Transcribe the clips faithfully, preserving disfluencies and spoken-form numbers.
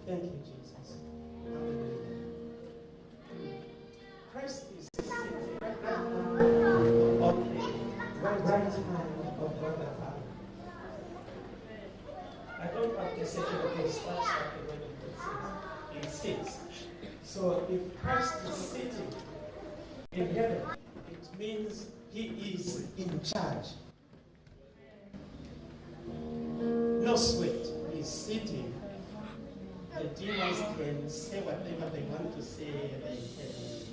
Thank you, Jesus. Hallelujah. Christ is sitting right now on the right hand of God the Father. I don't have to say it because that's what the word of God says. He sits. So if Christ is sitting in heaven, it means he is in charge. No sweat is sitting. The demons can say whatever they want to say. They can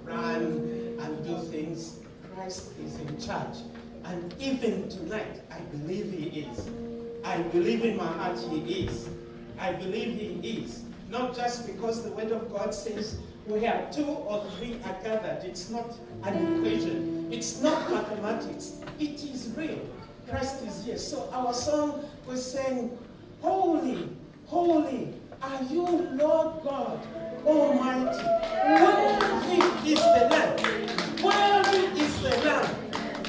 run and do things. Christ is in charge. And even tonight, I believe he is. I believe in my heart he is. I believe he is. Not just because the word of God says where two or three are gathered. It's not an equation. It's not mathematics. It is real. Christ is here. So our song was saying, "Holy, holy are you, Lord God Almighty. Worthy is the Lamb. Worthy is the Lamb."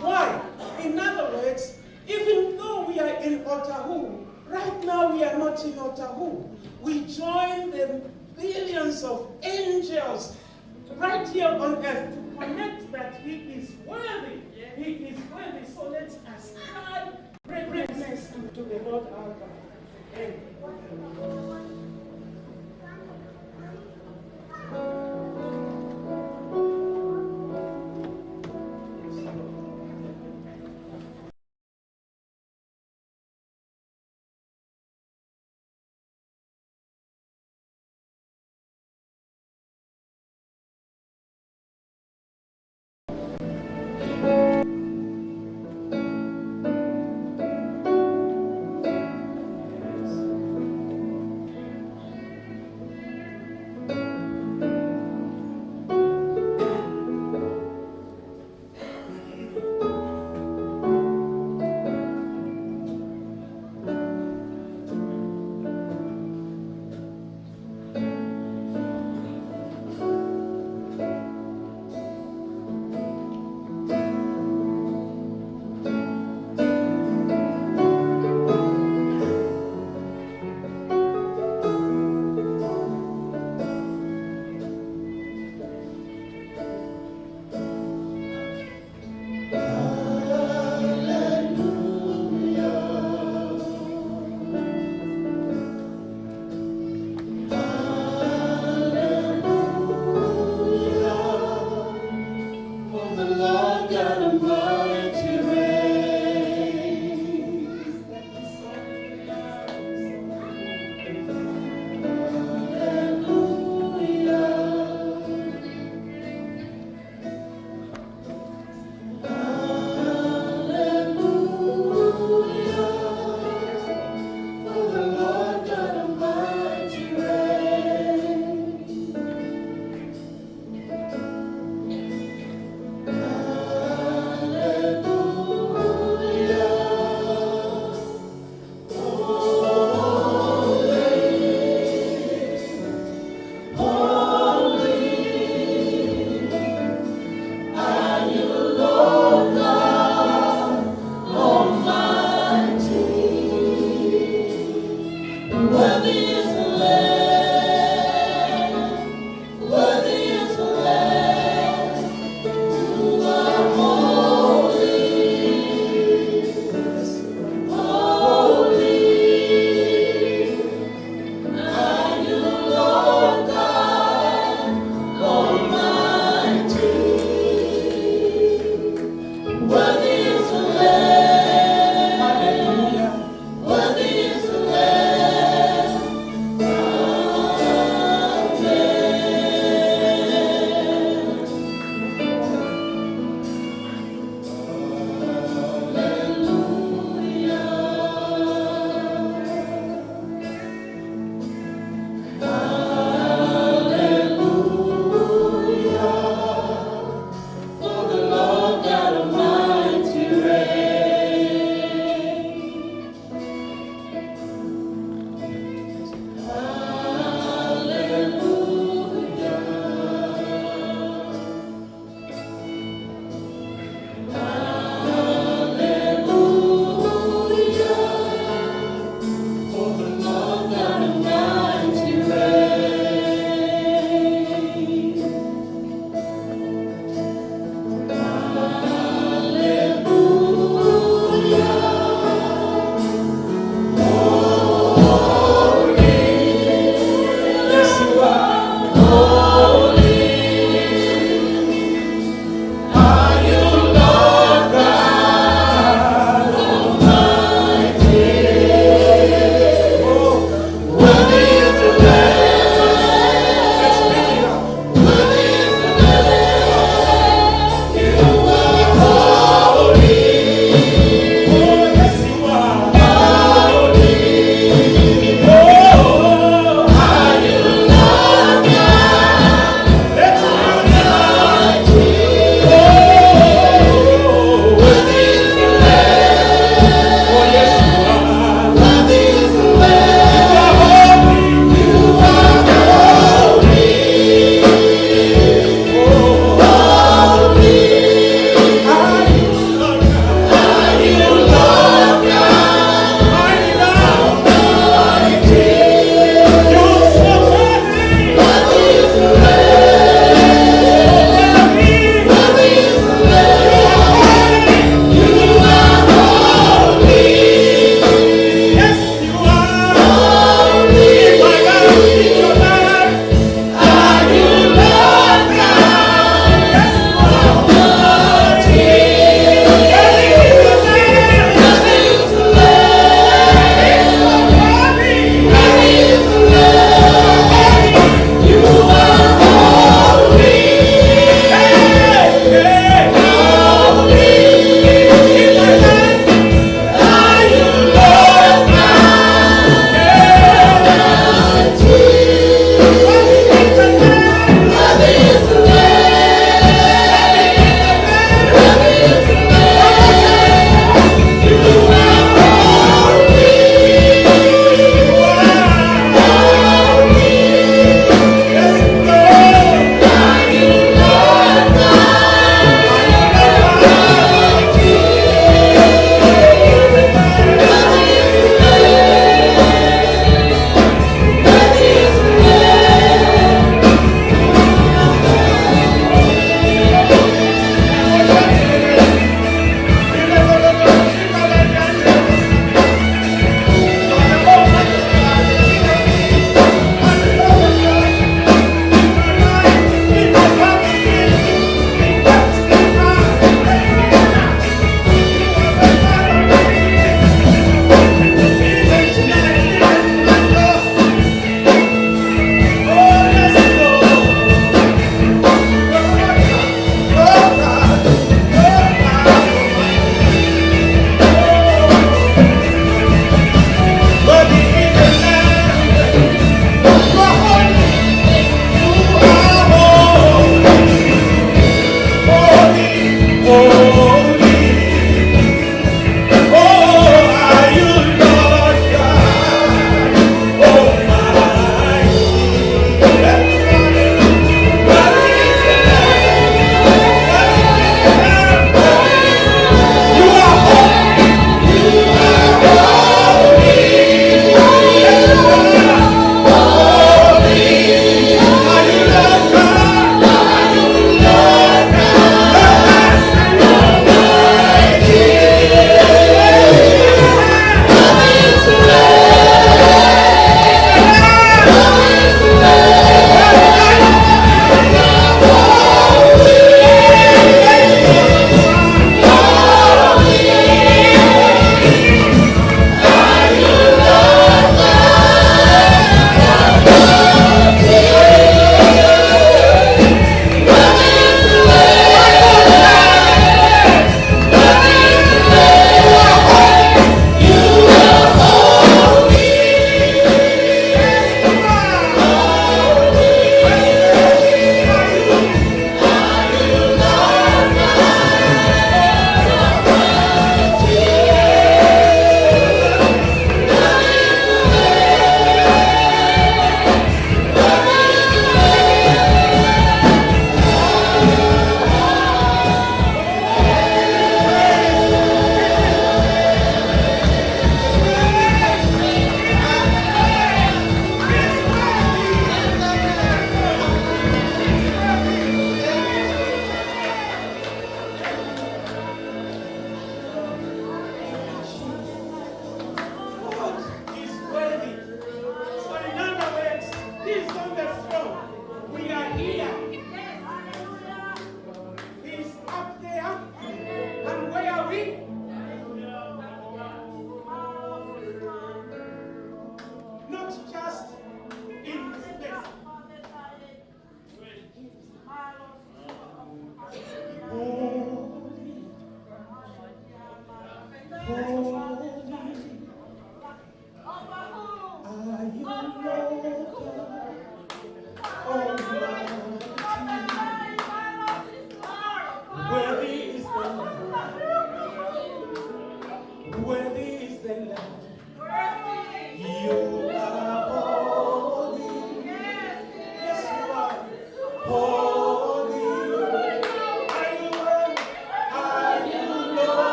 Why? In other words, even though we are in Otahuhu, right now we are not in Otahuhu. We join the billions of angels right here on earth to connect that he is worthy. He is worthy. So let's ascribe greatness to, to the Lord our God. Amen.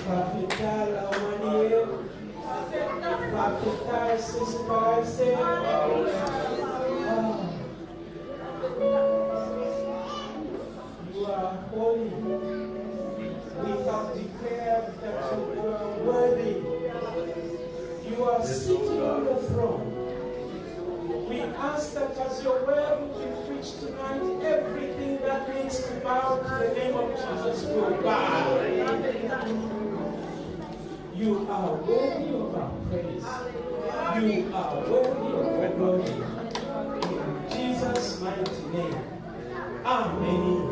Fakafetaʻi Laumālie. Fakafetaʻi Sīsū Kalaisi. Ah. You are holy. We have declared that you are worthy. You are sitting on the throne. We ask that as your word will be preached tonight, everything that needs to bow to the name of Jesus will bow. You are worthy of our praise. You are worthy of our glory. In Jesus' mighty name. Amen.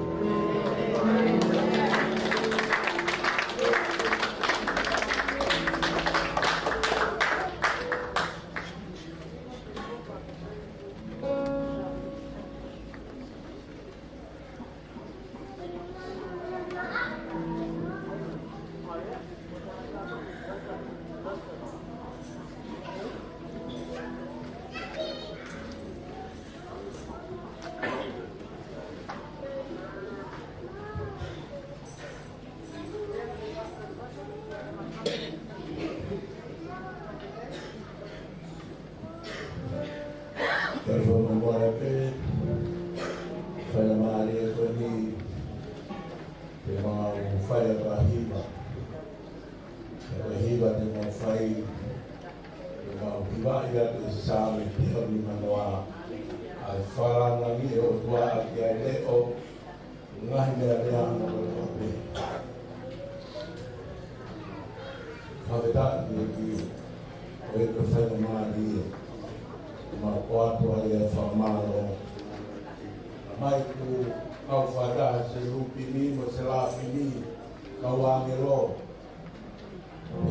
Tau fakamolemole pē, faingamālie ko eni, te mau fai atu ha hiva. Ko e hiva te mau fai, te mau hivaʻi atu e Saame teau nimanoa. ʻA e falala ange ʻe he ʻOtua ʻaki ʻa e leʻo, ngaahi meʻa lea ʻa e ʻOtua pē. Fakafetaʻi ki he ʻEiki, ʻoku faingamālie ke mau ʻoatu ai e fakamālō. Mai ku kau fata, selupimi mo e selafimi, kau ʻāngelo.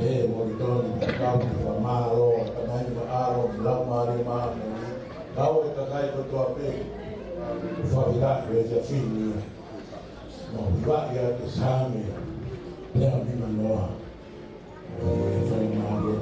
ʻE, mo e toni, ka kau ki he fakamālō, ka mai ni ma aro, mo e Laumālie Māʻoniʻoni, kau e kakai kotoa pē, fakafetaʻi he efiafi ni, mo hivaʻi atu e Saame teau nimanoa. ʻE, fakamālō.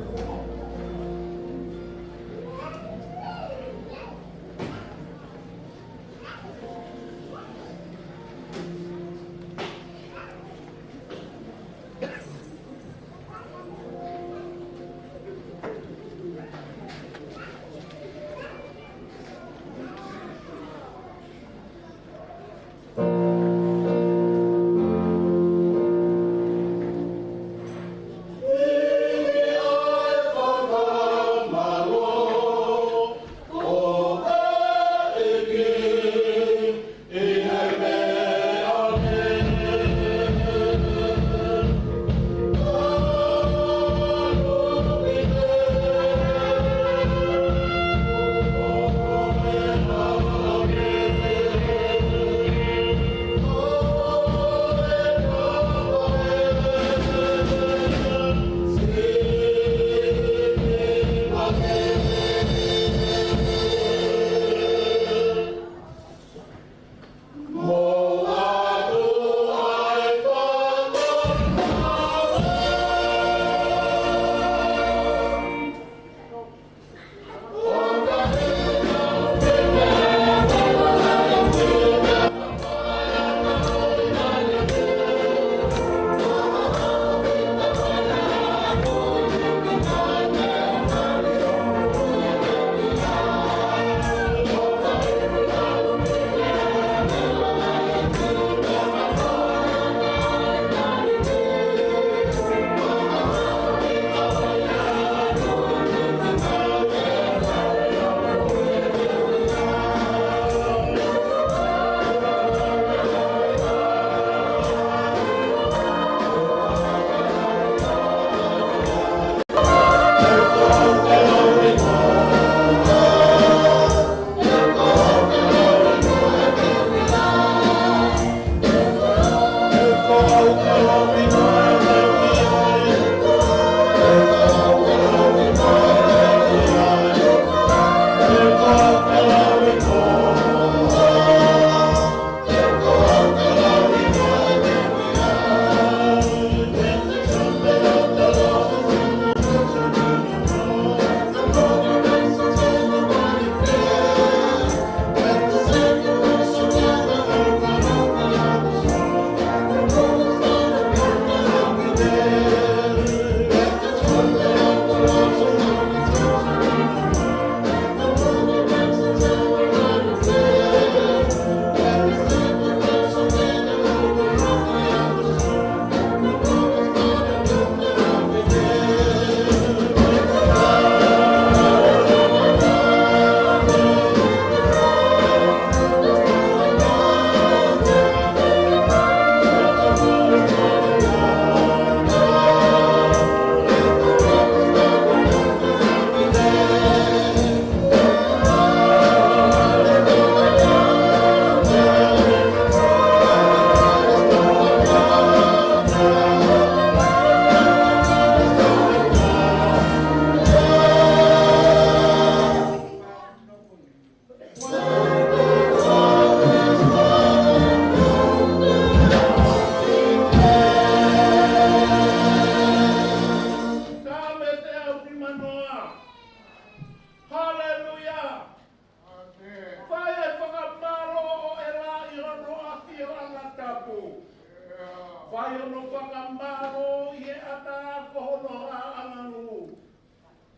Fai hono fakamālō ʻi he ʻatā ko hono angangu.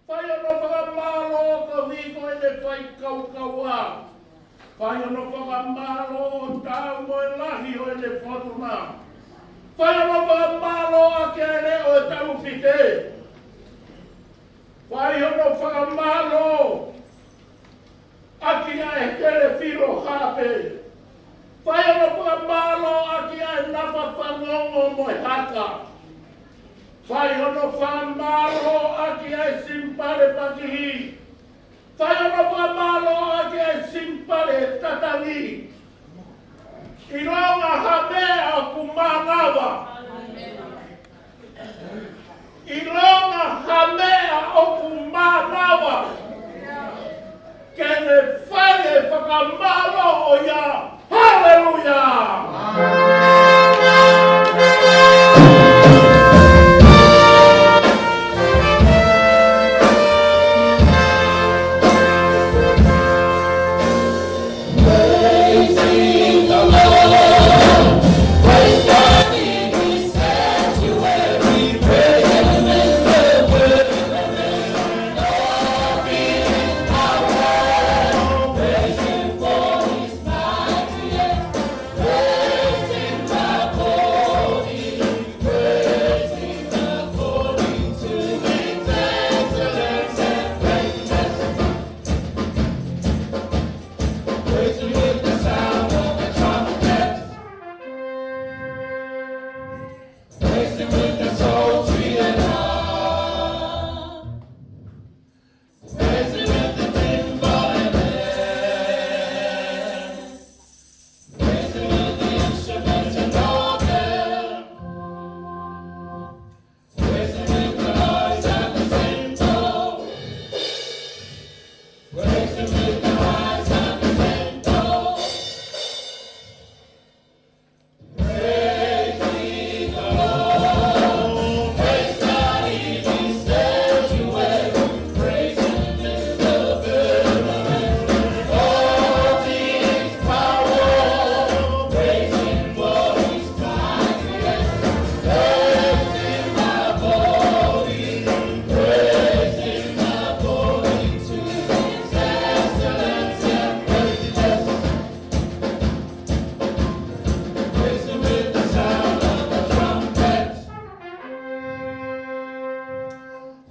Fai hono fakamālō koeʻuhi ko ʻene faikaukaua. Fai hono fakamālō ʻo taau mo e lahi ʻo ʻene fotuna. Fai hono fakamālō ʻaki ʻa e leʻo ʻo e taufite. Fai hono fakamālō ʻaki ʻa e telefilo hape. Fai hono fakamālō ʻaki ʻa e nafa fanongo mo e haka. Fai hono fakamālō ʻaki ʻa e simipale pakihi. Fai hono fakamālō ʻaki ʻa e simipale tatangi. ʻIlonga ha meʻa ʻoku mānava. ʻIlonga ha meʻa ʻoku mānava. Ke ne fai e fakamālō ʻo ia. Haleluia! Praising the Lord. Praise God in his sanctuary. Praise him in the wilderness. All his power. Praise him for his mighty acts. Praise him by boasting. Praise him according to his excellence and greatness. Praise him with the sound of the trumpet. Praise him with the psaltery and harp. Praise him with the timbrel and dance. Praise him with the instruments and organ. Praise him with the harps and the cymbals. Praise him with the harps and the cymbals. Praise ye the Lord. Praise God in his sanctuary. Praise him in the firmament. All things power. Praise him for his mighty acts. Praise him above. Praise him according to his excellence and greatness. Praise him with the sound of the trumpet.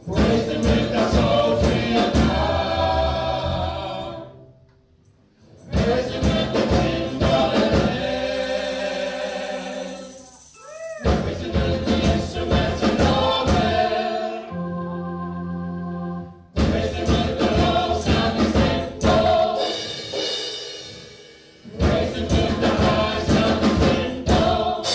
Praise him with the psaltery and harp. Praise him with the timbrel and dance. Praise him with the instruments and organ. Praise him with the harps and the cymbals. Praise him with the harps and the cymbals.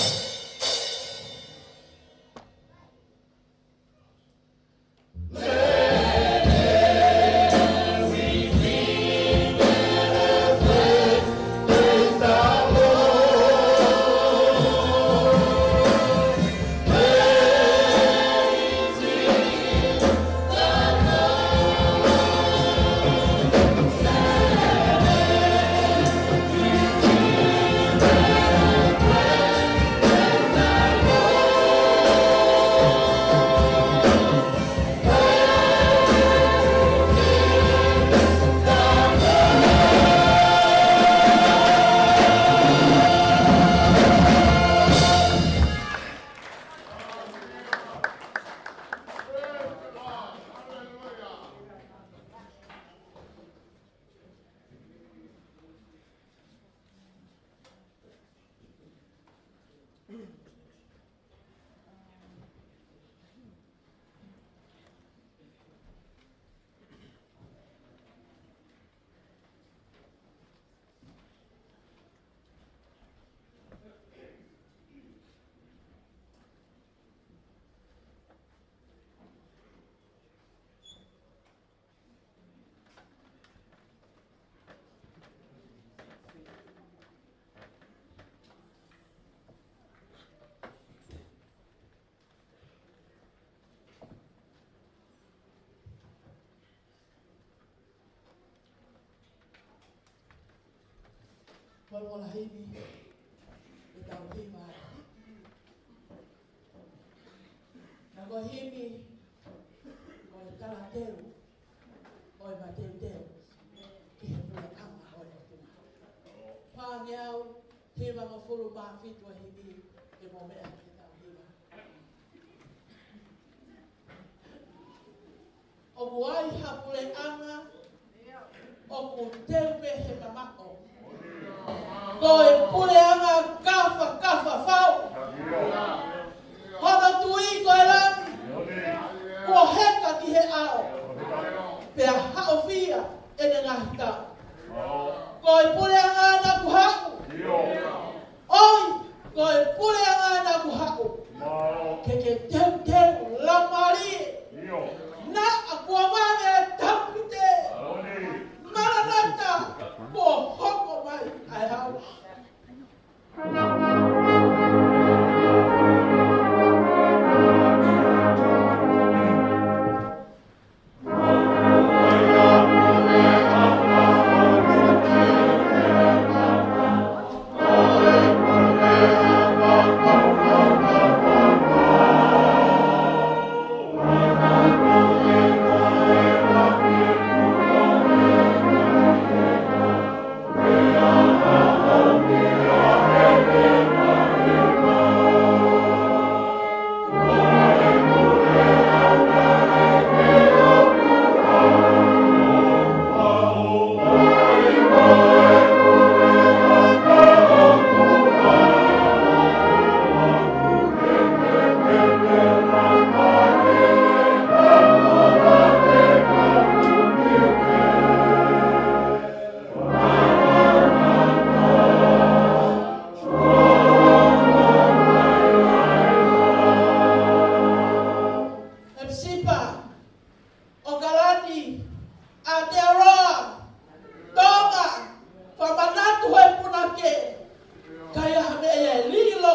Polokalama himi, ʻetau himi. Ko e himi, ko e talateu ʻo e mateuteu ki he puleʻanga ʻo e ʻOtua. Fāngeau hivangofulu mā fitu ʻa e himi, ke mou meʻa ke tau hiva. ʻOku ʻi ai ha puleʻanga ʻoku teu pē he mamaʻo. Ko e puleʻanga kafakafa fau. Hono tui ko e lami kuo heka ki he ʻao, pea haʻofia ʻene ngaahi tau. Ko e puleʻanga naʻa ku haʻu. ʻOi, ko e puleʻanga naʻa ku haʻu. Ke ke teuteu laumālie. Naʻa ku ʻomai e taupite. Maranata, kuo hoko mai ʻa e ʻaho. ʻEpisipa, ʻAokalani, Aotearoa, Tonga, fakamanatu he punake, ʻikai ha meʻa ʻe lilo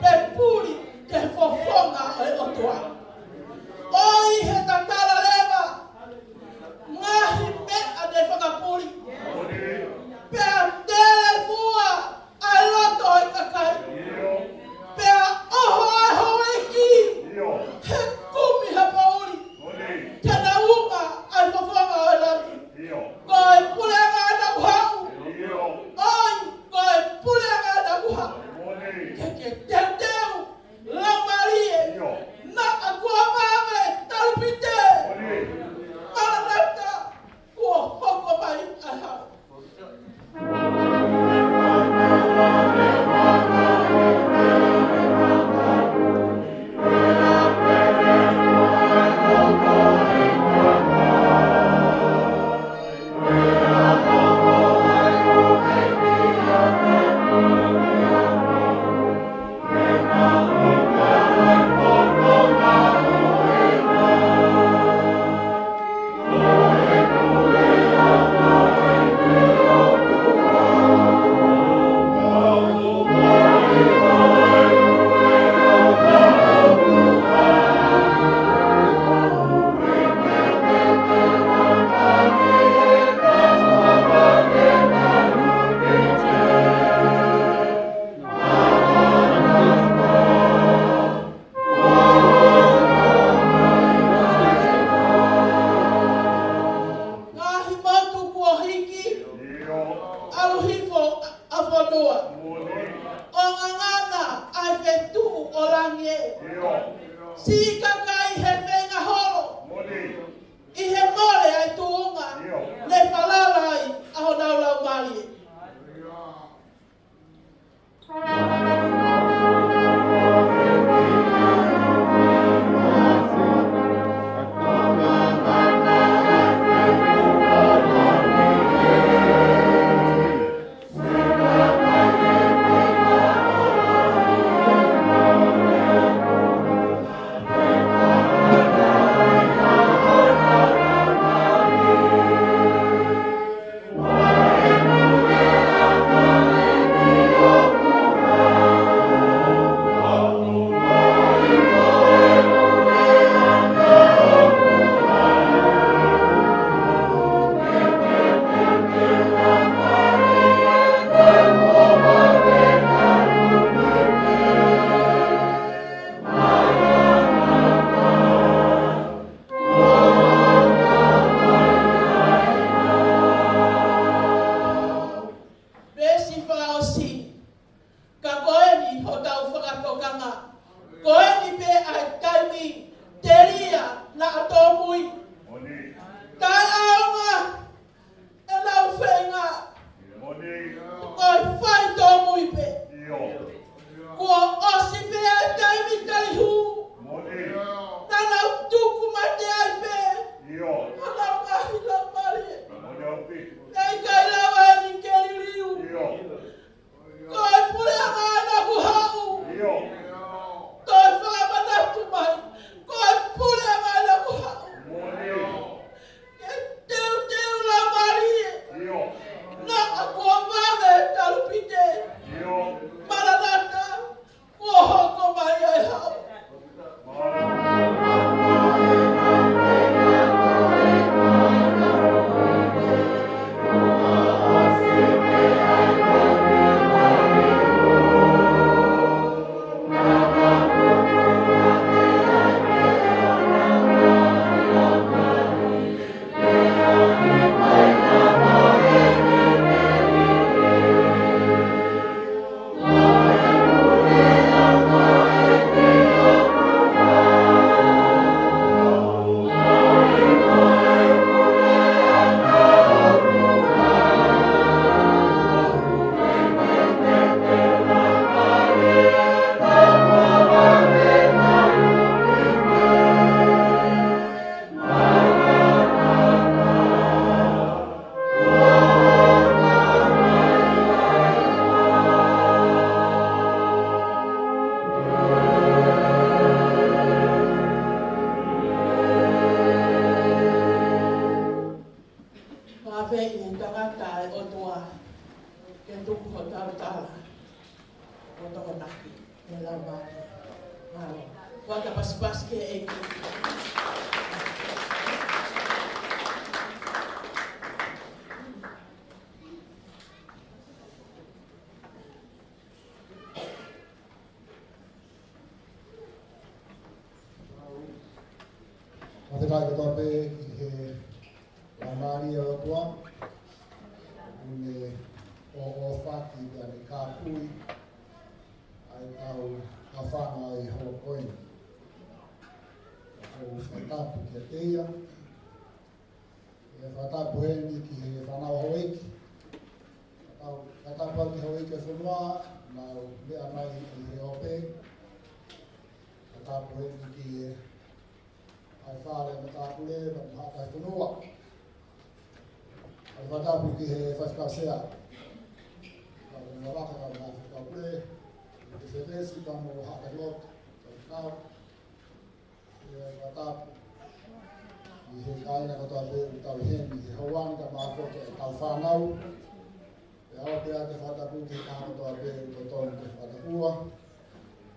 pe puli ki he fofonga ʻo e ʻOtua. ʻOi, he tatala leva ngaahi meʻa ne fakapuli, pea telefua ʻa e loto ʻo e kakai. Pea ʻoho ʻa e houʻeiki he kumi ha poʻuli, ke na uma ʻa e fofonga ʻo e lami. Ko e puleʻanga naʻa ku haʻu. ʻOi, ko e puleʻanga naʻa ku haʻu. Ke ke teuteu laumālie. Naʻa ku ʻomai e taupite. Maranata, kuo hoko mai ʻa e ʻaho. Ngaahi motu kuo hiki, ʻalu hifo ʻa fonua. ʻO ngangana ʻa e fetuʻu ʻo langi ē. Siʻi kakai he feinga holo, ʻi he mole ʻa e tuʻunga ne falala ai ʻa honau laumālie. Kanga, ko eni pē ʻa e taimi telia naʻa tōmui. Taʻeʻaonga ʻenau feinga. Ko e fai tōmui pē. Kuo ʻosi pē ʻa e taimi tali hū. Naʻa nau tuku mate ai pē. Ko ʻenau ngaahi laumālie. ʻE ʻikai lava eni ke liliu. Ko e puleʻanga ena kuo haʻu. Ko e fakamanatu mai. Ko e puleʻanga ena kuo haʻu. Ke teuteu laumālie. Naʻa kuo vave talupite. Maranata. Kuo hoko mai ʻa e haʻu. Fakafeʻiloaki ʻa e ʻOtua ke tuku hotau tala. Ko e tokonaki ʻe lava. Mālō. Fakapasipasi ki he ʻEiki. Fakafetaʻi kotoa pē ki he Laumālie ʻo e ʻOtua, ʻoku ne ʻoʻofaki pea ne kāpui ʻa e tau hafanga ʻi he houa ko eni. ʻOku ou fakatapu kiate ia, ʻe fakatapu heni ki he fānau houʻeiki. Fakatapu, fakatapu ki he houʻeiki ʻo e fonua, naʻa nau meʻa mai ʻi he ope. Fakatapu heni ki he ʻa e fale matāpule, pea mo e haʻa faifekau fonua. ʻA e fakatapu ki he faifekau sea. Pea mo e vaka pea mo e faifekau pule. Ki he fefesi pea mo e haʻa lotu. Faifekau. ʻA e fakatapu ki he kāinga kotoa pē ʻoku tau ʻi heni he houa ni, kae ʻumaʻā foki ʻetau fānau. Pea ʻoku ou fakatapu ki he kāinga kotoa pē ʻoku totonu ke fakatapua.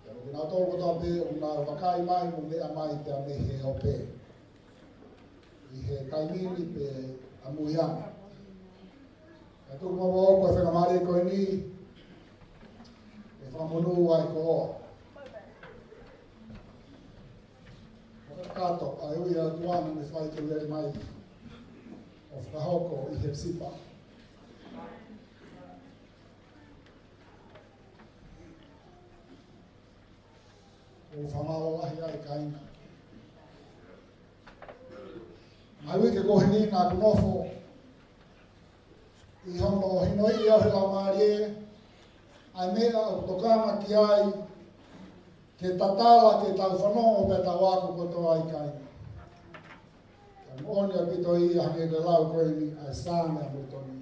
Pea mo kinautolu kotoa pē ʻoku nau vakai mai mo meʻa mai pea mei he ope ʻi he taimi ni pe ʻamui ange. Ka tuku muʻa ʻoku ou fakamālō ko eni, ʻe fakamonū ai ko Fakakakato ʻa e ui ʻa e ʻOtua naʻa ne fai ke lele mai ʻo fakahoko ʻi he sipa. ʻOku ou fakamālō lahi ai kāinga. Ngaahi uike ko eni naʻa ku nofo ʻi hono hinoʻi ʻe he Laumālie ʻa e meʻa ʻoku tokanga ki ai ke tatala ke tau fanongo pea tau ako kotoa ai kāinga. Ka moʻoni ʻaupito ia hangē ko e lau ko eni ʻa e Saame ʻa Molitoni.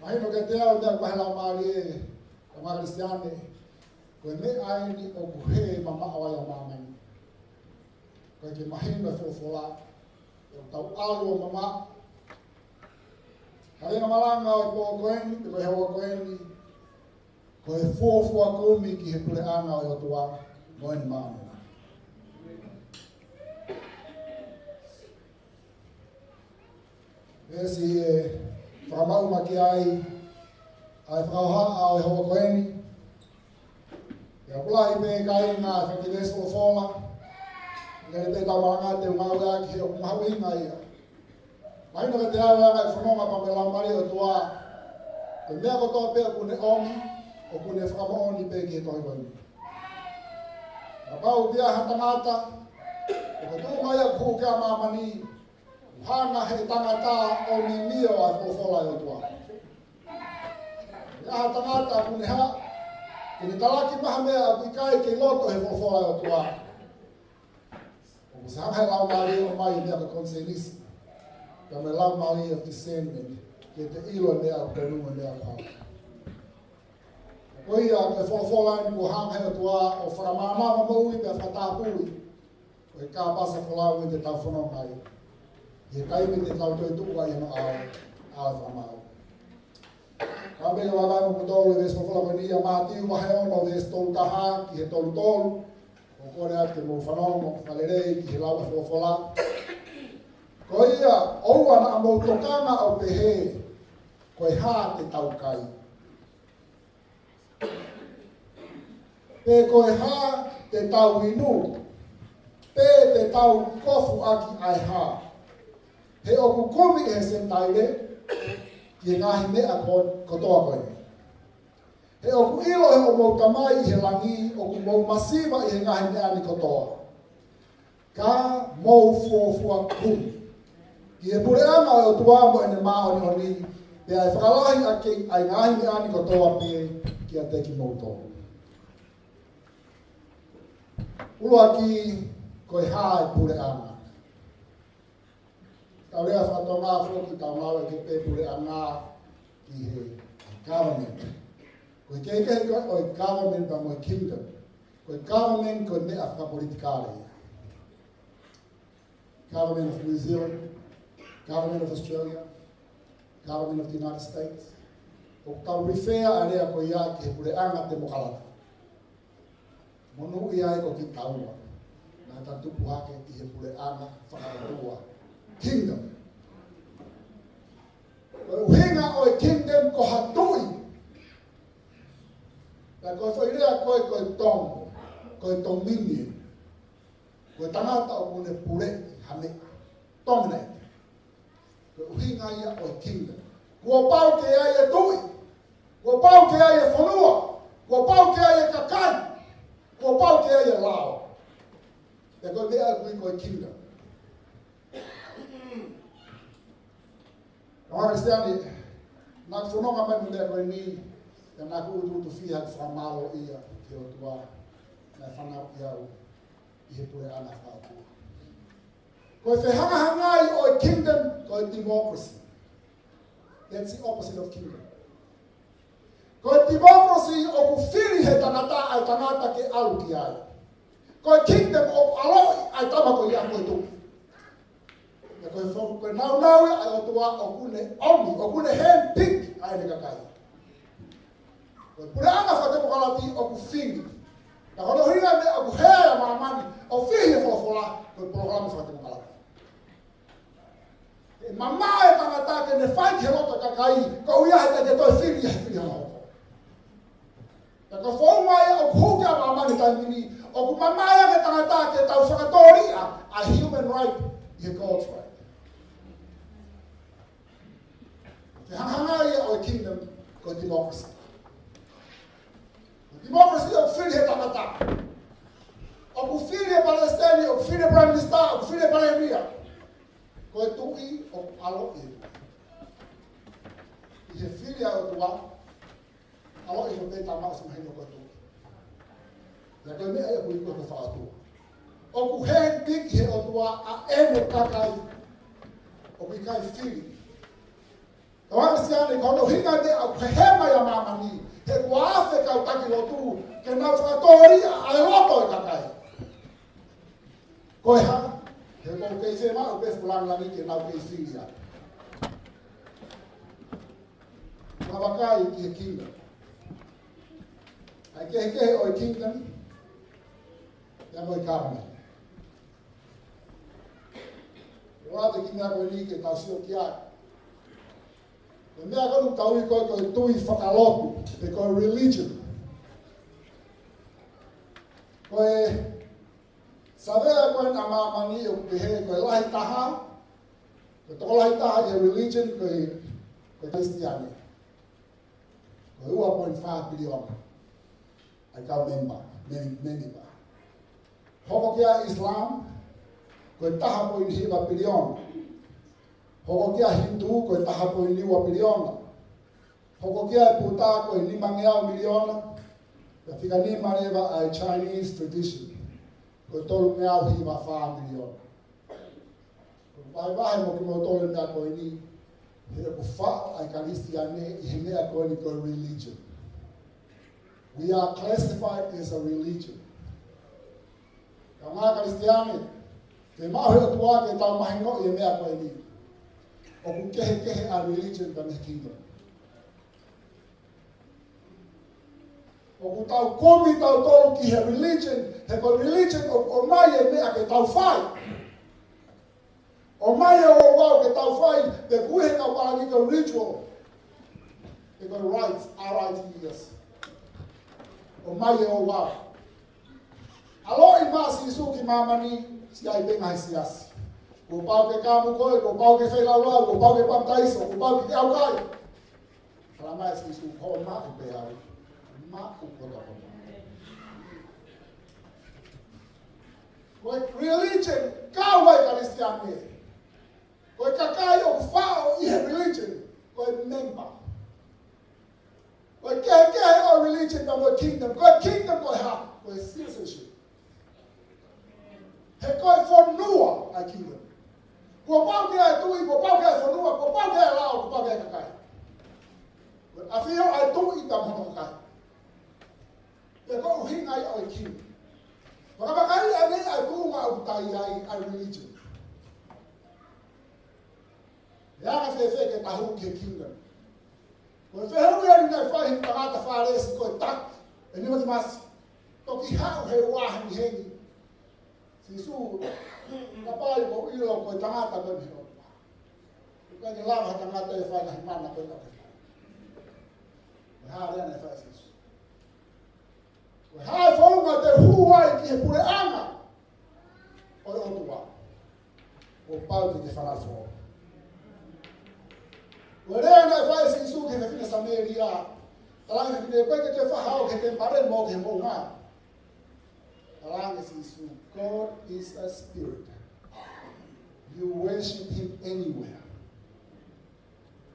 Mahino kiate au meʻa ko e Laumālie, ko e ngaahi Kalisitiane, ko e meʻa eni ʻoku hē mamaʻo ai ʻa māmani. Ko e ke mahino e folofola, ʻoku tau ʻalu ʻo mamaʻo. Ka ʻi he malanga ʻo e pō ko eni, pe ko e houa ko eni, ko e fuofua kumi ki he puleʻanga ʻo e ʻOtua mo ʻene māmani. Veesi ʻe fakamaʻunga ki ai ʻa e fakahohaʻa ʻo e houa ko eni. Pea ʻoku lahi pē kāinga ʻa e fakaveesi folofola. Lele pē tau malanga te u ngāueʻaki he ʻoku mahuʻinga ia. Mahino kiate au ʻa e ngaahi fononga pea mo e Laumālie ʻo e ʻOtua, ko e meʻa kotoa pē ʻoku ne ʻomi, ʻoku ne fakamoʻoni pē ki he tohi ko eni. Kapau ʻoku ʻi ai ha tangata ʻoku tuʻu mai ʻo hū ki māmani, ʻoku hanga he tangata ʻo mimio ʻa e folofola ʻa e ʻOtua. ʻI ai ha tangata ʻoku ne hā, ke ne talaki mai ha meʻa ʻoku ʻikai ke loto he folofola ʻa e ʻOtua, ʻoku sai ange he laumālie ʻo ʻomai e meʻa ko e konisēnisi, pea mo e laumālie ʻo e discernment, ke te ʻilo e meʻa ʻoku tonu mo e meʻa ʻoku hala. Ko ia, ko e folofola eni kuo hanga he ʻOtua ʻo fakamānava moʻui pea fakatapui, ko e kāpasa folau eni te tau fononga ai, ʻi he taimi te tau toe tuʻu ai ʻi hono ʻao ʻo e fakamaau. Ka meʻa ʻoku ou vakai mo kimoutolu he veesi folofola ko eni, ʻia Mātiu vahe ono veesi tolu taha ki he tolu tolu, ʻoku ou kole atu ke mou fanongo fakalelei ki he lau ʻa e folofola. Ko ia, ʻoua naʻa mou tokanga ʻo pehē, ko e hā te tau kai? Pe ko e hā te tau inu? Pe te tau kofu ʻaki ʻa e hā? He ʻoku kumi ʻe he Senitaile ki he ngaahi meʻa ko, kotoa ko eni. He ʻoku ʻilo ʻe hoʻomou Tamai ʻi he langi ʻoku mou masiva ʻi he ngaahi meʻa ni kotoa. Ka mou fuofua kumi ki he puleʻanga ʻo e ʻOtua mo ʻene māʻoniʻoni, pea ʻe fakalahi ʻaki ʻa e ngaahi meʻa ni kotoa pē kiate kimoutolu. ʻUluaki, ko e hā e puleʻanga? Tau lea faka-Tonga foki, tau ngāueʻaki pē puleʻanga ki he government. Ko e kehekehe ko ē ʻo e government pea mo e kingdom. Ko e government ko e meʻa fakapolitikale ia. Government of New Zealand, Government of Australia, Government of the United States. ʻOku tau refer ʻa e lea ko ia ki he puleʻanga temokalati. Monūʻia ai ko kitaua naʻa ta tupu hake ʻi he puleʻanga faka-ʻOtua, kingdom. Ko e ʻuhinga ʻo e kingdom ko ha tuʻi. Pea ko e foʻi lea ko ē ko e tong, ko e dominion. Ko e tangata ʻoku ne puleʻi ha meʻa. Dominate. Ko e ʻuhinga ia ʻo e kingdom. Kuo pau ke ʻi ai e tuʻi. Kuo pau ke ʻi ai e fonua. Kuo pau ke ʻi ai e kakai. Kuo pau ke ʻi ai e lao. Pea ko e meʻa ʻoku ui ko e kingdom. Kaungā Kalisitiane, naʻa ku fononga mai mo e meʻa ko eni, pea naʻa ku utuutu fiha ʻi he fakamālō ia ki he ʻOtua naʻe fanauʻi au ʻi he puleʻanga faka-ʻOtua. Ko e fehangahangai ʻo e kingdom ko e democracy. That's the opposite of kingdom. Ko e democracy ʻoku fili he tangata ʻa e tangata ke ʻalu ki ai. Ko e kingdom ʻoku ʻaloʻi ʻa e tama ko ia ko e tuʻi. Pea ko e fo-, ko e nāunau ia ʻa e ʻOtua ʻoku ne ʻomi, ʻoku ne handpick ʻa ʻene kakai. Ko e puleʻanga fakatemokalati ʻoku fili. Ka ko hono ʻuhinga ʻoku hē ʻa māmani ʻo fili he folofola, ko e polokalama fakatemokalati. ʻE mamaʻo e tangata ke ne fai ki he loto kakai, koeʻuhi he ʻikai ke toe fili ia he fili hono hoko. Pea ko e founga ia ʻoku hū ki māmani he taimi ni, ʻoku mamaʻo ange e tangata ke tau fakatōliʻa ʻa e human right ʻi he God's right. Fehangahangai ia ʻo e kingdom ko e democracy. Democracy ʻoku fili he tangata. ʻOku fili e palesiteni, ʻoku fili e prime minister, ʻoku fili e palēmia. Ko e tuʻi ʻoku ʻaloʻi. ʻI he fili ʻa e ʻOtua, ʻaloʻi ko e tama ʻosi mahino ko e tuʻi. Pea ko e meʻa ia ʻoku ui ko e faka-ʻOtua. ʻOku handpick he ʻOtua ʻa ʻene kakai ʻoku ʻikai fili. Kaungā Kalisitiane, ko hono ʻuhinga ia ʻoku hehema ia ʻa māmani, he kuo afe kau taki lotu ke nau fakatōliʻa ʻa e loto e kakai. Ko e hā? He ʻoku kei fiemaʻu pē fuʻu lāngilangi ke nau kei fili ia. Ka vakai ki he kingdom. ʻA e kehekehe ʻo e kingdom pea mo e government. ʻOatu e kiʻi meʻa ko eni ke tau sio ki ai. Ko e meʻa ko eni ʻoku tau ui ko e, ko e tui fakalotu, pe ko e religion. Ko e savea ko eni ʻa māmani ʻoku pehē ko e lahi taha, ko e tokolahi taha ʻi he religion ko e, ko e Kalisitiane. Ko e ua poini fā piliona ʻa e kau member, mem-, member. Hoko ki ai ʻa Islam, ko e taha poini hiva piliona. Hoko ki ai ʻa Hindu, ko e taha poini ua piliona. Hoko ki ai ʻa Buddha, ko e nimangeau miliona. Pea fika nima leva ʻa e Chinese tradition, ko e tolungeau hiva fā miliona. Ko e vahevahe mo kimoutolu e meʻa ko eni, he ʻoku faʻo ʻa e Kalisitiane ʻi he meʻa ko eni ko e religion. We are classified as a religion. Ka ʻoku ʻikai Kalisitiane, ke maʻu he ʻOtua ke tau mahinoʻi e meʻa ko eni. ʻOku kehekehe ʻa e religion pea mo e kingdom. ʻOku tau kumi tautolu ki he religion, he ko e religion ʻoku ʻomai e meʻa ke tau fai. ʻOmai e ouau ke tau fai, pe ko e hā e kau palani ko e ritual. Pe ko e rites, R I T E S. ʻOmai e ouau. ʻAloʻi mai ʻa Sīsū ki māmani, siʻi ʻai pē ngaahi siasi. Kuo pau ke kamu koe, kuo pau ke feilaulau, kuo pau ke papitaiso, kuo pau ke ʻaukai. Talamai ʻe Sīsū, hoʻo maʻu pē au. Maʻu kotokoto. Ko e religion, kau ai Kalisitiane. Ko e kakai ʻoku faʻo ʻi he religion, ko e member. Ko e kehekehe ʻo e religion pea mo e kingdom. Ko e kingdom ko e hā, ko e citizenship. He ko e fonua ʻa e kingdom. Kuo pau ke ʻi ai e tuʻi, kuo pau ke ʻi ai e fonua, kuo pau ke ʻi ai e lao, kuo pau ke ʻi ai e kakai. Ko e ʻafio ʻa e tuʻi pea mo hono kakai. Pea ko e ʻuhinga ia ʻo e kingdom. Fakamakaʻi ʻa e meʻa ʻa e tuʻunga ʻoku tau ʻi ai ʻa e religion. ʻE anga fēfē ke tau hū ki he kingdom? Ko e fehuʻi eni naʻe fai ʻe he tangata Fālesi ko e taki, ʻe Nikotīmasi. Toki haʻu he ua hengihengi. Sīsū, kapau ʻoku ʻilo koe ʻa e tangata ko eni he ʻOtua, ʻoku ʻikai ke lava ha tangata ʻe fai ngaahi mana ko eni ʻoku ke fai. Ko e hā e lea naʻe fai ʻe Sīsū? Ko e hā e founga te u hū ai ki he puleʻanga ʻo e ʻOtua? Kuo pau ke ke fanauʻi foʻou. Ko e lea naʻe fai ʻe Sīsū ki he fefine Samēlia. Talaange ki he fefine, ʻikai ke ke fai ha ʻaho ki he temipale mo ki he moʻunga. Talaange ʻe Sīsū, God is a spirit. You worship him anywhere.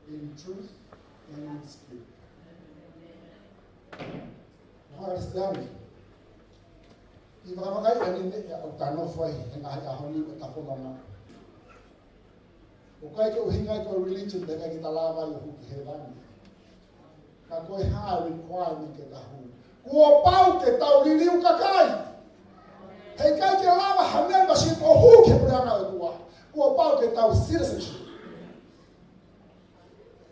In truth and in spirit. Kalisitiane, ʻi he vakai ʻa e meʻa ʻoku tau nofo ai he ngaahi ʻaho ni ʻo e tafononga. ʻOku ʻikai ke ʻuhinga ia ko e religion pea ʻikai ke ta lava ai ʻo hū ki hēvani. Ka ko e hā e requirement ke ta hū? Kuo pau ke tau liliu kakai. Heʻikai ke lava ha membership ʻo hū ki he puleʻanga ʻo e ʻOtua. Kuo pau ke tau citizenship.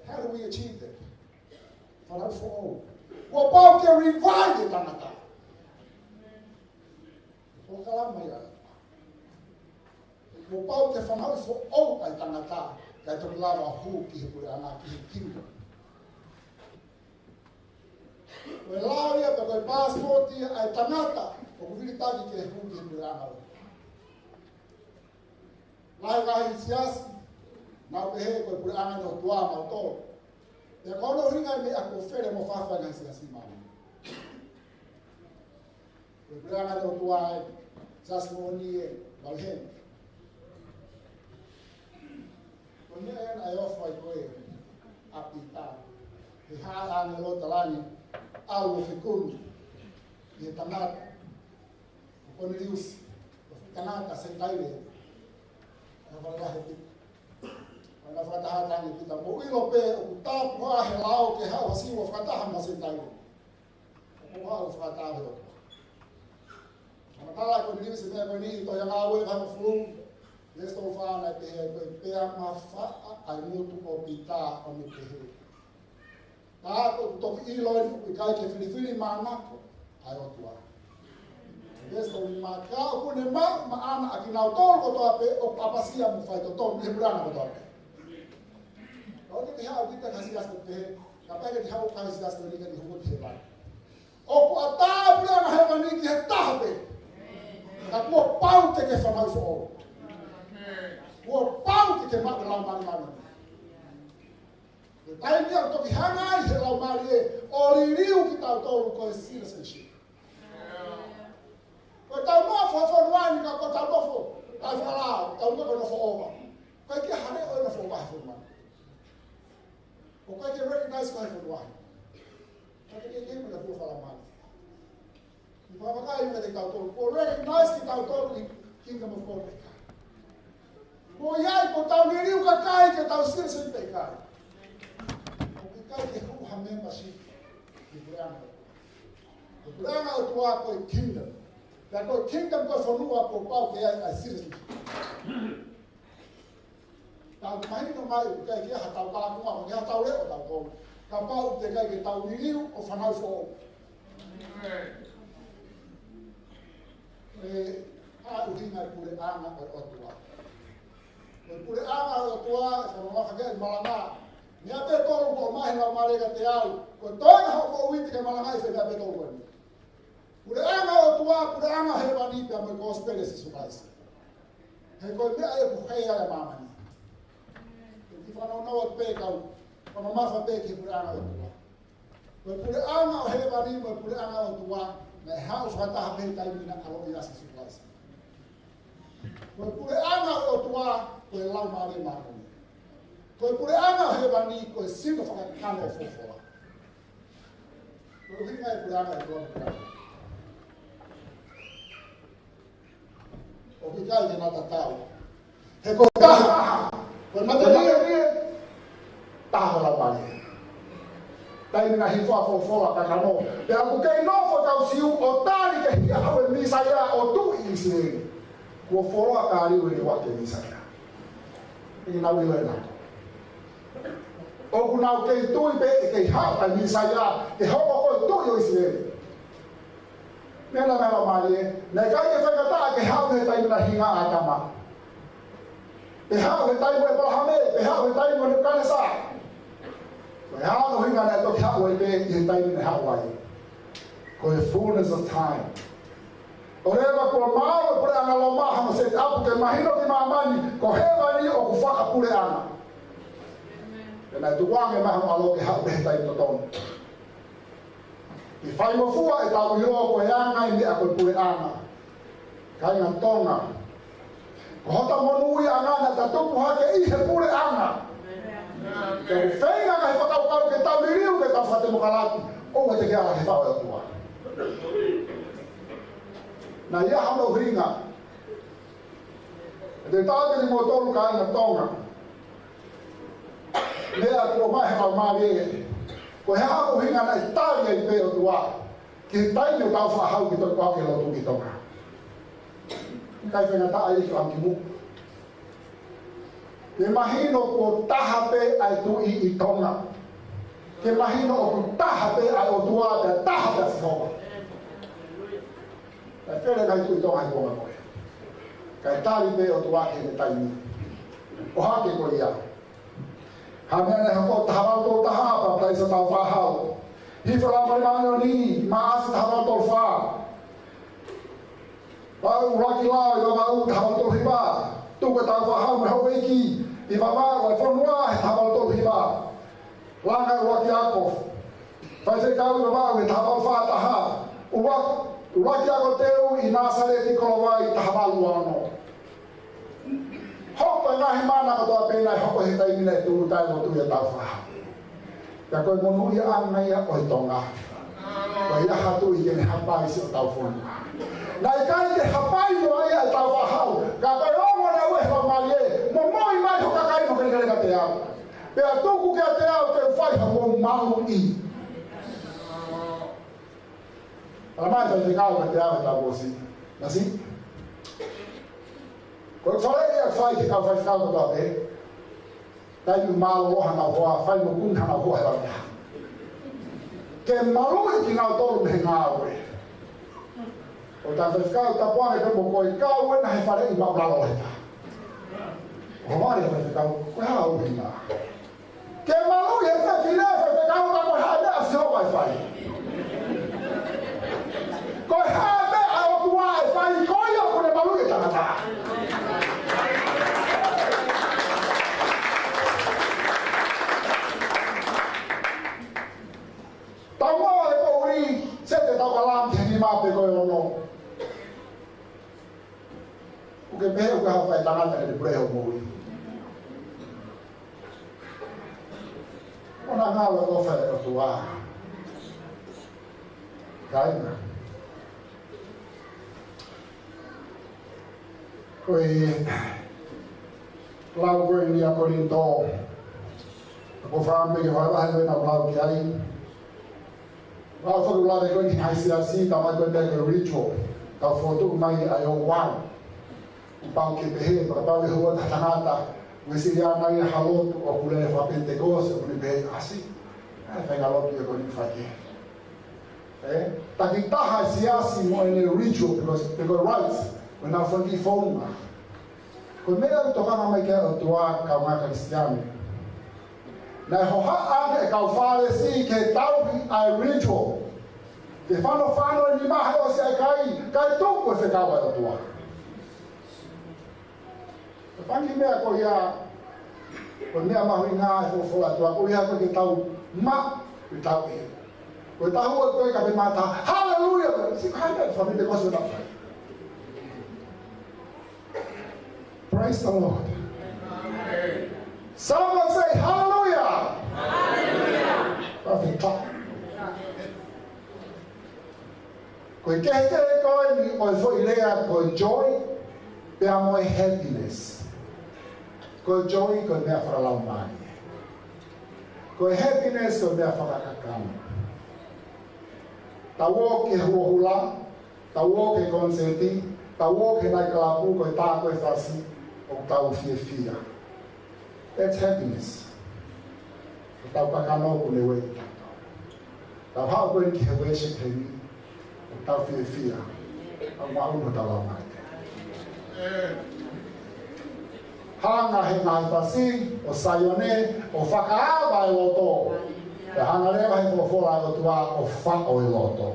How do we achieve that? Fanauʻi foʻou. Kuo pau ke revive e tangata. Ko e kalama ia. Kuo pau ke fanauʻi foʻou ʻa e tangata, kae toki lava hū ki he puleʻanga, ki he kingdom. Ko e lao ia, pe ko e passport ia ʻa e tangata ʻoku vilitaki ke hū ki he puleʻanga. Lahi ngaahi siasi, nau pehē ko e puleʻanga ʻo e ʻOtua mautolu. Pea ko hono ʻuhinga ia ʻoku fele mo fafanga ngaahi siasi maʻu. Ko e puleʻanga ʻo e ʻOtua ē, siasi moʻoni ē, vale heni. Ko e meʻa ia naʻe ʻofa ai ko ē ʻa Pita. He hā ʻa e ʻāngelo talaange, ʻalu ʻo fekumi ki he tangata ko Koniliusi, ko e tangata Senitaile. Naʻe fakataha ʻe Pita. Naʻe fakataha ange ʻe Pita, mou ʻilo pē ʻoku tapu ʻa e lao ke haʻu ha siua fakataha mo e Senitaile. ʻOku haʻu fakataha mo e ʻOtua. Fakamatala ʻe Koniliusi e meʻa ko eni ʻi he tohi Ngāue vahe hongofulu, veesi tolu fā, naʻe pehē ko e pea mafaʻa ʻa e ngutu ʻo Pita ʻo ne pehē, ka ʻoku toki ʻilo eni ʻoku ʻikai ke filifili manako ʻa e ʻOtua. Veesi tolu nima, ka ʻoku ne maʻu maʻana ʻa kinautolu kotoa pē ʻoku ʻapasia mo faitotonu ʻi he puleʻanga kotoa pē. Ka ʻoku ke haʻu kita ka siasi ko pē, kapau ke haʻu ka siasi ko eni ka ni huku ki he vai. ʻOku ʻatā e puleʻanga hēvani ki he taha pē. Ka kuo pau ke ke fanauʻi foʻou. Kuo pau ke ke maʻu e Laumālie Māʻoniʻoni. Ko e taimi ia ʻoku toki hanga ai he Laumālie ʻo liliu kitautolu ko e citizenship. Ko e tau nofo he fonua Ka te ke ke mena kuo falamani. Ni whakamakai mena te kitautolu. Kuo recognize kitautolu ʻi he Kingdom of God pē ʻikai. Kuo ʻi ai, kuo tau liliu kakai ke tau citizen pē ʻikai. ʻOku ʻikai ke hū ha membership ki he puleʻanga ʻo e ʻOtua. Ko e puleʻanga ʻo e ʻOtua ko e kingdom. Pea ko e kingdom ko e fonua kuo pau ke ʻi ai ʻa e citizenship. Tau mahino mai, ʻoku ʻikai ke ʻi ai ha tau kākua, ʻoku ʻikai ha tau leʻo ʻo tautolu. Kapau ʻoku teʻeki ai ke tau liliu ʻo fanauʻi foʻou. ʻE, ʻa e ʻuhinga e puleʻanga ʻo e ʻOtua. Ko e puleʻanga ʻo e ʻOtua, ʻe fakamamafa ki ai e malanga. Meʻa pē ʻe tolu ʻoku ʻomai ʻe he Laumālie kiate au. Ko e toenga hoʻo moʻui te ke malangaʻi e meʻa pē ʻe tolu ko eni. Puleʻanga ʻo e ʻOtua, puleʻanga hēvani pea mo e kosipeli ʻo Sīsū Kalaisi. He ko e meʻa ia ʻoku hē ai ʻa māmani. Te u kiʻi fanongo pē kau, fakamamafa pē ki he puleʻanga ʻo e ʻOtua. Ko e puleʻanga ʻo hēvani mo e puleʻanga ʻo e ʻOtua, naʻe haʻu fakataha pē he taimi naʻe ʻaloʻi ai ʻa Sīsū Kalaisi. Ko e puleʻanga ʻo e ʻOtua, ko e Laumālie Māʻoniʻoni. Ko e puleʻanga ʻo hēvani, ko e sino fakakakano ʻo e folofola. Ko e ʻuhinga e puleʻanga ʻo e ʻOtua. ʻOku ʻikai ke na tatau. He ko e taha, ko e matelie, taha ko e Laumālie. Taimi naʻe hifo ai e folofola kakano. Pea ʻoku kei nofo e kau Siu ʻo tali ke hia haʻu e Mīsaia ʻo tuʻi ʻi ʻIsileli. Kuo fuoloa ka liu ʻene ʻuluaki Mīsaia. ʻIkai ke nau ʻilo ʻe nautolu. ʻOku nau kei tui pē ʻe kei haʻu ʻa e Mīsaia ke hoko ko e tuʻi ʻo ʻIsileli. Meʻa naʻe ʻomai ʻe, naʻe ʻikai ke faingataʻa ke haʻu he taimi naʻe hinga ai ʻa ʻĀtama. Pe haʻu he taimi ʻo ʻĒpalahame, pe haʻu he taimi ʻo Nepukanesa. Ko e hā ko e ʻuhinga naʻe toki haʻu ai pē ʻi he taimi naʻe haʻu ai. Ko e fullness of time. ʻOleva kuo maʻu e puleʻanga Loma hano set up ke mahino ki māmani, ko hēvani ʻoku fakapuleʻanga. Pea naʻe tukuange mai hono ʻAlo ke haʻu pē he taimi totonu. ʻI he faingofua ʻetau ʻilo ko e anga e meʻa ko e puleʻanga. Kāinga Tonga. Ko hota monūʻiaʻanga naʻa ta tupu hake ʻi he puleʻanga. Ke u feinga ngaahi fakakaukau ke tau liliu ke tau fakatemokalati. ʻOua te ke ala he faʻo ʻo e ʻOtua. Naʻe ʻi ai hono ʻuhinga. ʻE te tau ke ni mo tolu kāinga Tonga. Meʻa kuo ʻomai he Laumālie. Ko e hā hono ʻuhinga naʻe tali ai pē ʻOtua. Ki he taimi ʻo e tau fakahau ki toki ʻoke lotu ki Tonga. ʻIkai faingataʻa ia ki ʻamu ki muʻa. Ke mahino kuo taha pē ʻa e tuʻi ʻi Tonga. Ke mahino ʻoku taha pē ʻa e ʻOtua pea taha pē ʻa Sihova. Kae fele ngaahi tuʻi Tonga he kuonga ko ē. Kae tali pē ʻOtua ki he taimi. ʻOhake ko ia. Ha meʻa naʻe hoko taha valu tolu taha, papitaiso Tāufaʻāhau. Hifo e Laumālie Māʻoniʻoni, Maʻasi taha valu tolu fā. Maʻu ʻuluaki lao ʻi Vavaʻu taha valu tolu hiva. Tuku e Tāufaʻāhau mo e houʻeiki ʻi Vavaʻu ʻa e fonua he taha valu tolu hiva. Langa e ʻuluaki ako faifekau ʻi Vavaʻu he taha valu fā taha. ʻUlua-, ʻuluaki ako teu ʻi Nāsaleti Kolovai taha valu ua ono. Hoko e ngaahi mana kotoa pē naʻe hoko he taimi naʻe tuʻu ai e lotu ʻi Tāufaʻāhau. Pea ko e monūʻiaʻanga ia ʻo e Tonga. Ko e ʻi ai ha tuʻi ke ne hapai siʻotau fonua. Naʻe ʻikai ke hapai noa ia ʻe Tāufaʻāhau. Ka ko e ongo naʻe ʻoange ʻe he Laumālie, momoi mai ho kakai mo kelekeleka kiate au. Pea tuku kiate au ke u fai hoʻomou maluʻi. Ala mai faifekau kiate au he taʻu kuo ʻosi. Nasi? Ko e fale ia fai ke kau faifekau kotoa pē. Taimi mālōlō hanau hoa, fai mo kuni hanau hoa he ʻaho ni. Ke maluʻi kinautolu mei he ngāue. ʻO ta faifekau tapuange pē mo koe kau ena he fale ʻi māʻulalo he taha. ʻO mare faifekau, ko e hā ʻuhinga. Ke maluʻi e fefine, faifekau, ka ko e hā e meʻa ʻa Sihova ʻe fai. Ko e hā e meʻa ʻa e ʻOtua ʻe fai, ko ia ʻoku ne maluʻi e tangata. Tau moʻo e poʻuli, sete tau alarm ki he nima pe ko e ono. ʻOku ke pehē ʻoku ke haʻu fai tangata ke te pule hoʻo moʻui. Ko e ngalo ʻofa ʻa e ʻOtua. Kāinga. Ko e lau ko eni ʻa Kolinitō. Ko e fāmili ko e vahe ko ena ʻoku lau ki ai. Lau foki ʻoku lave ko eni ki he siasi, talamai ko e meʻa ko e ritual. Tau fokotuʻu mai ʻa e ʻoua. Kuo pau ke pehē, kapau ʻe hū ha tangata Uēsiliana ia ha lotu ʻoku lele faka-Penitekosi, ʻoku ne pehē ʻasi. ʻE, faʻahinga lotu ia ko eni fai. ʻE, takitaha siasi mo ʻene ritual, because, because rites, mo ʻenau fanga kiʻi founga. Ko e meʻa ʻoku tokanga mai ki ai e ʻOtua, kāinga Kalisitiane. Naʻe hohaʻa ange ʻa e kau Fālesi ke tauhi ʻa e ritual. Ke fanofano e nima he ʻosi ʻa e kai, kae tuku e fekau ʻa e ʻOtua. Ko e fanga kiʻi meʻa ko ia, ko e meʻa mahuʻinga ʻi he folofola ʻa e ʻOtua, ko ia ko ē ke tau maʻu, ke tau ʻi ai. Ko e taha ua ko ē ka pē mata, hallelujah! Siʻi kāinga, fāmili ko ē ʻosi ʻo tau fai. Praise the Lord. Someone say hallelujah. Hallelujah. Perfect. Ko e kehekehe ko eni ʻo e foʻi lea ko e joy, pea mo e happiness. Ko e joy, ko e meʻa fakalaumālie. Ko e happiness, ko e meʻa fakakakano. Tau ō ki he hulohula, tau ō ki he konisēti, tau ō ki he naʻikalapu, ko e tā ko ē fasi, ʻoku tau fiefia. That's happiness. Ko ʻetau kakano kuo ne ueʻi kitautolu. Tau haʻu ko eni ki he worship heni, ʻoku tau fiefia. ʻOku maʻu hotau laumālie. Hanga ʻe he ngaahi fasi ʻo Saione ʻo fakaava e loto. Pea hanga leva ʻe he folofola ʻa e ʻOtua ʻo faʻo e loto.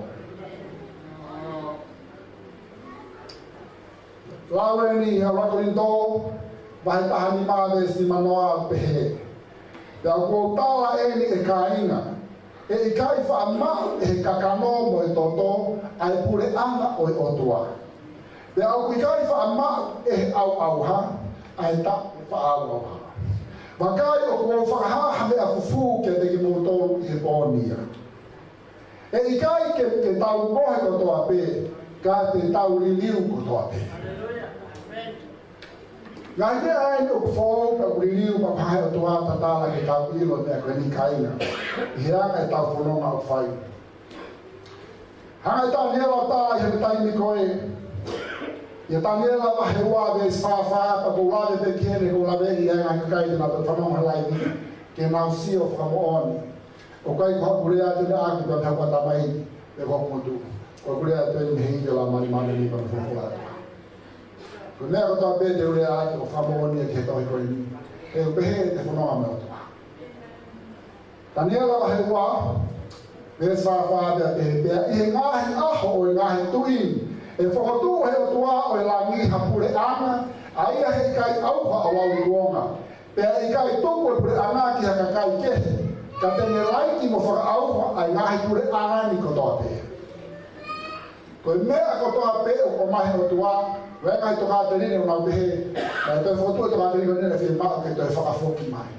Lau eni ʻa e ʻuluaki Kolinitō, vahe taha nima veesi nimanoa, pehē: Pea ʻoku ou tala eni, ʻe kāinga, ʻe ʻikai faʻa maʻu ʻe he kakano mo e toto ʻa e puleʻanga ʻo e ʻOtua. Pea ʻoku ʻikai faʻa maʻu ʻe he ʻauʻauha ʻa e taʻefaʻaʻauʻauha. Vakai, ʻoku ou fakahā ha meʻa fufū kiate kimoutolu ʻi he pō ni ia. ʻE ʻikai ke, ke tau mohe kotoa pē, ka te tau liliu kotoa pē. Ngaahi meʻa eni ʻoku foʻou pea ʻoku liliu, pea ʻoku hanga ʻe he ʻOtua ʻo tatala ke tau ʻilo e meʻa ko eni, kāinga, ʻi he anga ʻetau fononga ʻoku fai. Hanga ʻe Taniela ʻo tala ʻi he taimi ko ē, ʻia Taniela vahe ua veesi fā fā, pea ʻoku ou lave pē ki heni, ʻoku ou lave ʻi he ngaahi kakai te nau fanongo he laivi, ke nau sio fakamoʻoni. ʻOku ʻikai ko haʻaku lea atu eni ʻaʻaku pea mei haʻaku ʻatamai pe ko hoku ngutu. Ko ʻeku lea atu eni mei he ivi ʻo e Laumālie Māʻoniʻoni pea mei he folofola ʻa e ʻOtua. Ko e meʻa kotoa pē te u lea atu ʻoku fakamoʻoni ia ki he tohi ko eni. He ʻoku pehē ʻe he fononga ʻa e ʻOtua. Taniela vahe ua, veesi fā fā, pea pehē: Pea ʻi he ngaahi ʻaho ʻo e ngaahi tuʻi ni, ʻe fokotuʻu ʻe he ʻOtua ʻo e langi ha puleʻanga, ʻa ia he ʻikai ʻauha ʻo lauikuonga. Pea ʻe ʻikai tuku e puleʻanga ki ha kakai kehe, ka te ne laiki mo fakaʻauha ʻa e ngaahi puleʻanga ni kotoa pē. Ko e meʻa kotoa pē ʻoku ʻomai ʻe he ʻOtua, ʻa e ngaahi tokāteline ʻoku nau pehē, naʻe toe fokotuʻu e tokāteline ko eni naʻe fiemaʻu ke toe fakafoki mai.